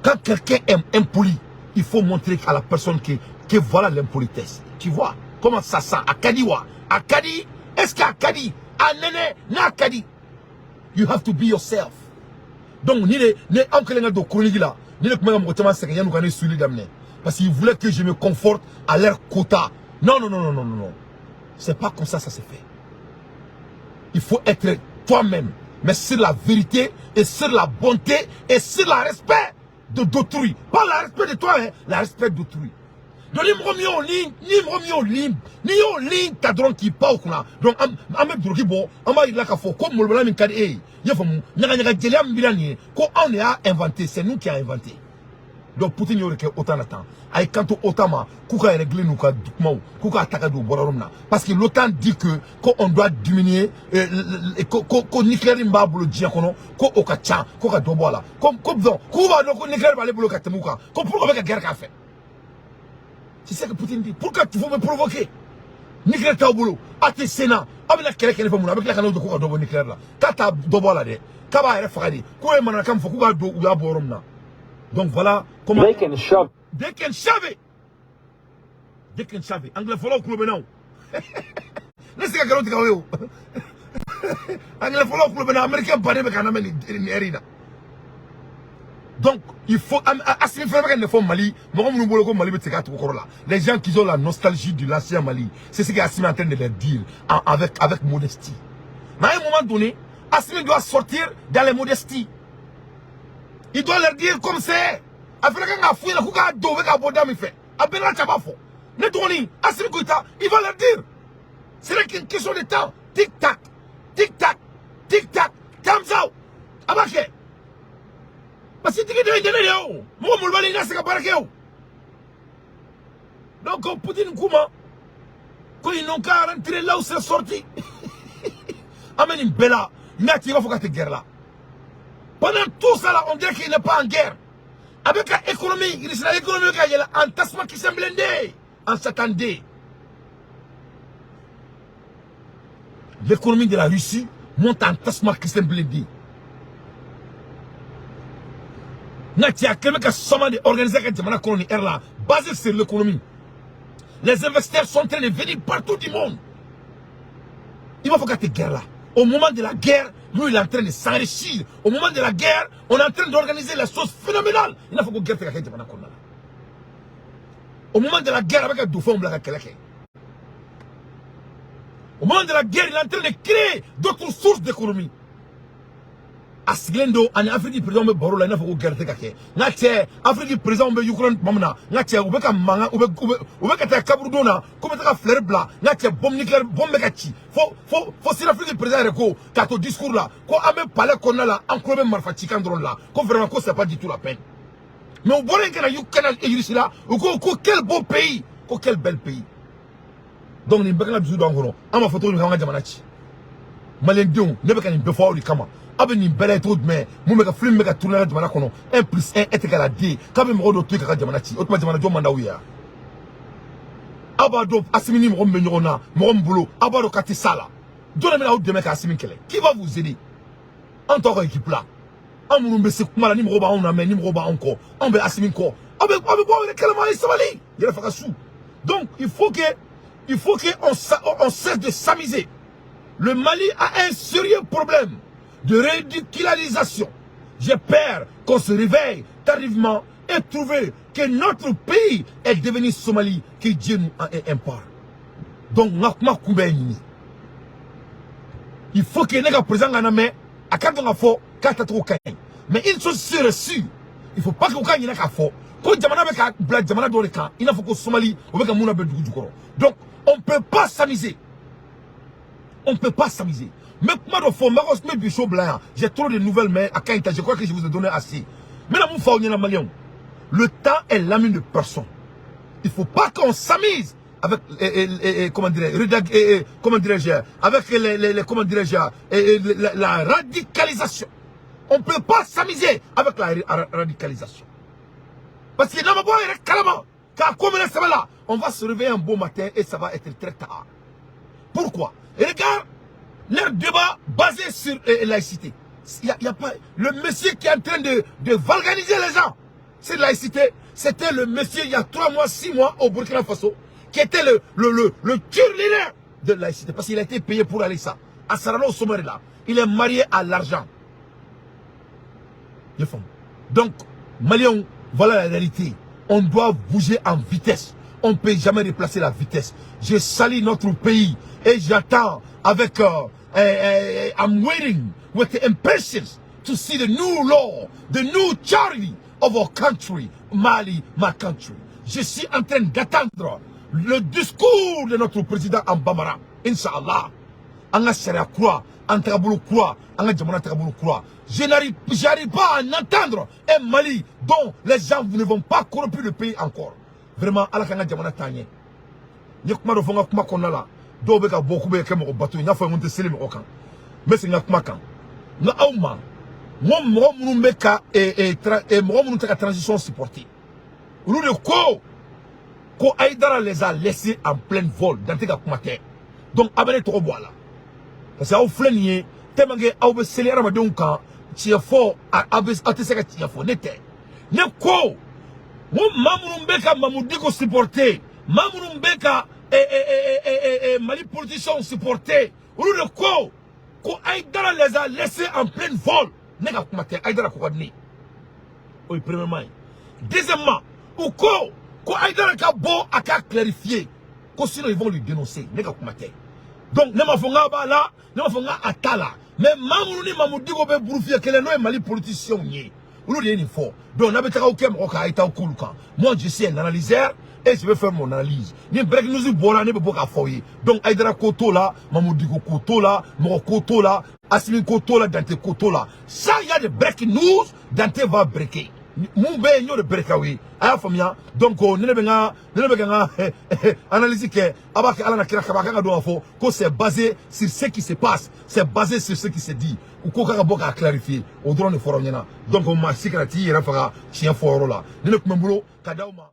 Quand quelqu'un est impoli, il faut montrer à la personne que voilà l'impolitesse. Tu vois comment ça sent? A ka di wa? A ka di? Est-ce qu'a ka di? A nɛnɛ n'a ka di? You have to be yourself. Donc, ni ne ne anw kɛlen ka don chronique la, ni ne tun bɛ ka mɔgɔ caman sɛgɛn yan'u ka ne suivre daminɛ. Parce qu'ils voulaient que je me conforte à leur quota. Non, non, non, non, non, non, non. C'est pas comme ça ça se fait. Il faut être toi-même, mais sur la vérité et sur la bonté et sur le respect de d'autrui. Pas le respect de toi, hein, le respect d'autrui. Donc, ni mɔgɔ min y'o ligne, ni mɔgɔ min y'o ligne, n'i y'o ligne ta dɔrɔn k'i pan o kunna, donc an bɛ duloki bɔ, an b'a yira k'a fɔ ko molobaliya min ka di e ye, i y'a faamu, ɲagaɲaga jeliya min b'i la nin ye, ko anw de y'a inventé, c'est nous qui a inventé. Donc Poutine y'o de kɛ OTAN na tan. A ye kanto OTAN ma k'u ka régler n'u ka kumaw, k'u k'a ta ka don u bɔra yɔrɔ min na, parce que l'OTAN dit que ko on doit diminuer, ko nucléaire min b'a bolo diɲɛ kɔnɔ, ko o ka ca, ko ka dɔ bɔ a la, ko donc k'u b'a dɔn ko nucléaire b'ale bolo ka tɛmɛ u kan, ko pourquoi bɛ ka guerre k'a fɛ. C'est ce que Poutine dit. Pourquoi tu veux me provoquer? Nucléaire t'aw bolo, a tɛ sen na, aw bɛna kɛlɛ kɛ ne fɛ mun na? A bɛ tila ka n'o jɔ ko ka dɔ bɔ nucléaire la, k'a t'a dɔ bɔ a la dɛ, k'a b'a yɛrɛ faga de, k'o ye manamanakan min fɔ, k'u k'a don u y'a bɔ yɔrɔ min na. Donc voilà comment They can shove they can shove it. They can shove it. Anglais fɔlɔw kulo bɛ na o. Ne se ka nkalon tigɛ aw ye o. Anglais fɔlɔw kulo bɛ na, américain baden bɛ ka lamɛn nin heure in na. Donc, il faut. Assimi fana bɛ ka nin fɔ Mali, mɔgɔ minnu bolo ko Mali bɛ segin a tugu kɔrɔ la. Les gens qui ont la nostalgie de l'ancien Mali, c'est ce que Assimi est en train de leur dire avec modestie. Mais à un moment donné, Assimi doit sortir dans les modesties. Il doit leur dire comme c'est. A fana kan k'a f'u ɲɛna k'u k'a don u bɛ k'a bɔ da min fɛ. A bɛɛ n'a cɛ b'a fɔ. Ne dɔgɔnin, Assimi Goïta, il va leur dire. C'est qu'une question de temps. Tic tac, tic tac, tic tac, time's out. A b'a kɛ. Parce que tigi de ye jɛnɛ de ye o. Mɔgɔ molobali i n'a se ka baara kɛ o. Donc Poutine k'u ma Ko ils n'ont qu'à rentrer là où c'est sorti. An bɛ nin bɛɛ la, n'a tigi b'a fɔ k'a tɛ guerre la. Pendant tout ça là, on dirait qu'il n'est pas en guerre. Avec l'économie, l'économie ka yɛlɛ en tasuma kisɛ blindé, en s'attendait. L'économie de la Russie monte en tasuma kisɛ blindé. N'a ti a kɛlen bɛ ka sɔma de organiser ka jamana kɔnɔ nin heure là, basé sur l'économie. Les investisseurs sont en train de venir partout du monde. Il va falloir que guerre là. Au moment de la guerre, lui, il est en train de s'enrichir. Au moment de la guerre, on est en train d'organiser les choses phénoménales. Il faut que guerre tɛ ka kɛ jamana kɔnɔna la. Au moment de la guerre, avec un dauphin, bila ka kɛlɛ kɛ. Au moment de la guerre, il est en train de créer d'autres sources d'économie. A sigilen don ani Afrique président bɛ baro la, i n'a fɔ ko guerre tɛ ka kɛ. N ka cɛ, Afrique président bɛ Ukraine tuma min na, n ka cɛ, u bɛ ka mankan, u bɛ ka taa kaburudon na ko bɛ taga fleur bila. N ka cɛ, bombe nucléaire, bombe bɛ ka ci fo Sud-Afrique président yɛrɛ ko k'a to discours la ko an bɛ palais kɔnɔna la, an tulo bɛ marifa cikan dɔrɔn la, ko vraiment ko c'est pas du tout la peine. Mais u bɔra yen ka na Ukraine Russie la, u ko quel beau pays, ko quel bel pays. Donc nin bɛɛ kan ka dusu don an kɔnɔ. An b'a fɔ cogo min k'an ka jamana ci. Maliyɛndenw, ne bɛ ka nin bɛɛ fɔ aw de kama. Aw bɛ nin bɛɛ la cogo jumɛn? Mun bɛ ka film bɛ ka tourner ka jamana kɔnɔ? 1 plus 1 est égal à 2. K'a bɛ mɔgɔ dɔ to yen k'a ka jamana ci, o tuma jamana jɔ man d'aw ye wa? Aw b'a dɔn Asimi ni mɔgɔ min bɛ ɲɔgɔn na, mɔgɔ min bolo, aw b'a dɔn k'a tɛ s'a la. Jɔn de bɛna aw dɛmɛ k'Asimi kɛlɛ? Qui va vous aider? An t'aw ka équipe la. Anw minnu bɛ se kuma la, ni mɔgɔw b'anw lamɛn, ni mɔgɔw b'anw kɔ, anw bɛ Asimi kɔ. Aw bɛ bɔ aw yɛrɛ kɛlɛma, a ye sabali yɛrɛ faga su. Donc il faut que on cesse de s'amuser. Le Mali a un sérieux problème de ridiculisation. J'ai peur qu'on se réveille tardivement et trouver que notre pays est devenu Somalie, que Dieu nous en ait un part. Donc, n ka kuma kun bɛ nin ye. Il faut que ne ka président ka na mɛn a ka dɔn k'a fɔ k'a tacogo ka ɲi. Mais une chose sûre est sûre, il faut pas que u ka ɲinɛ k'a fɔ ko jamana bɛ ka bila jamana dɔ de kan, i n'a fɔ ko Somalie, o bɛ ka mun labɛn dugu jukɔrɔ. Donc, on peut pas s'amuser. On ne peut pas s'amuser. Mais kuma dɔ fɔ, n b'a fɔ n bɛ bi so bila yan. J'ai trop de nouvelles, mais a ka ɲi ta, je crois que je vous ai donné assez. N bɛna mun fɔ aw ɲɛna, maliyɛnw? Le temps est l'ami de personne. Il faut pas qu'on s'amuse avec, comment dirais, comment dirais-je, avec les comment dirais-je, la radicalisation. On ne peut pas s'amuser avec la radicalisation. Parce que n'an ma bɔ an yɛrɛ kalama k'a ko minɛ sɛbɛ la, on va se réveiller un beau matin et ça va être très tard. Pourquoi? Regarde leur débat basé sur laïcité. Il y a pas le monsieur qui est en train de vulgariser les gens. C'est laïcité. C'était le monsieur il y a 3 mois, 6 mois au Burkina Faso, qui était le cheerleader de laïcité. Parce qu'il a été payé pour aller ça. À Sarano Sommet là, il est marié à l'argent. Donc, Maliens, voilà la réalité. On doit bouger en vitesse. On ne peut jamais déplacer la vitesse. Je salue notre pays et j'attends avec... I'm waiting with the impatience to see the new law, the new charity of our country, Mali, my country. Je suis en train d'attendre le discours de notre président en Bambara, Inch'Allah. An ka sariya kura, an tagabolo kura, an ka jamana tagabolo kura. Je n'arrive, j'arrive pas à en entendre un Mali dont les gens ne vont pas corrompre le pays encore. Vraiment, Ala k'an ka jamana taa ɲɛ. N ye kuma dɔ fɔ n ka kuma kɔnɔna la, dɔw bɛ ka bɔ k'u bɛ kɛ mɔgɔ bato ye, n y'a fɔ n ko n tɛ seli mɔgɔ kan. N bɛ segin n ka kuma kan. N ko aw ma, n ko mɔgɔ minnu bɛ ka mɔgɔ minnu tɛ ka transition supporter, olu de ko Haïdara les a laissés en pleine vol. Dante ka kuma tɛ. Donc a bɛ ne tɔgɔ bɔ a la. Parce que aw filɛ nin ye, tellement que aw bɛ seli hadamadenw kan, tiɲɛ fɔ, aw bɛ aw tɛ se ka tiɲɛ fɔ, ne tɛ. Ne ko n ko maa minnu bɛ ka Mamu Diko supporter, maa minnu bɛ ka Mali politiciens supporter, olu de ko Haïdara les a laissés en pleine vol. Ne ka kuma tɛ, Haïdara ko ka di ne ye. O ye premièrement ye. Deuxièmement, u ko Haïdara ka bɔ a ka clarifier, ko sinon ils vont lui dénoncer. Ne ka kuma tɛ. Donc ne m'a fɔ n k'a b'a la, ne m'a fɔ n k'a t'a la, mais maa minnu ni Mamu Diko bɛ burufiyɛ kelen, n'o ye Mali politiciens ye, olu de ye nin fɔ. Donc n'a bɛ taga aw kɛ mɔgɔ kan, a ye t'aw k'olu kan. Moi, je suis un analyseur et je vais faire mon analyse. Ni break news bɔra, ne bɛ bɔ k'a fɔ aw ye. Donc Haïdara ko t'o la, Mamu Diko ko t'o la, mɔgɔ ko t'o la, Asimi ko t'o la, Dante ko t'o la. Ça, il y a des break news, Dante va breaker. Mun bɛ yen, n y'o de bɛrɛ k'aw ye, a y'a faamuya. Donc ne bɛ n ka ne bɛ ka n ka analyse kɛ, a b'a kɛ Ala na kira kaba, a kan ka dɔn k'a fɔ ko c'est basé sur ce qui se passe, c'est basé sur ce qui se dit. U ko k'a ka bɔ k'a clarifier, o dɔrɔn de fɔra aw ɲɛna. Donc maa si kana t'i yɛrɛ faga tiɲɛ fɔ yɔrɔ la. Ne de tun bɛ n bolo ka d'aw ma.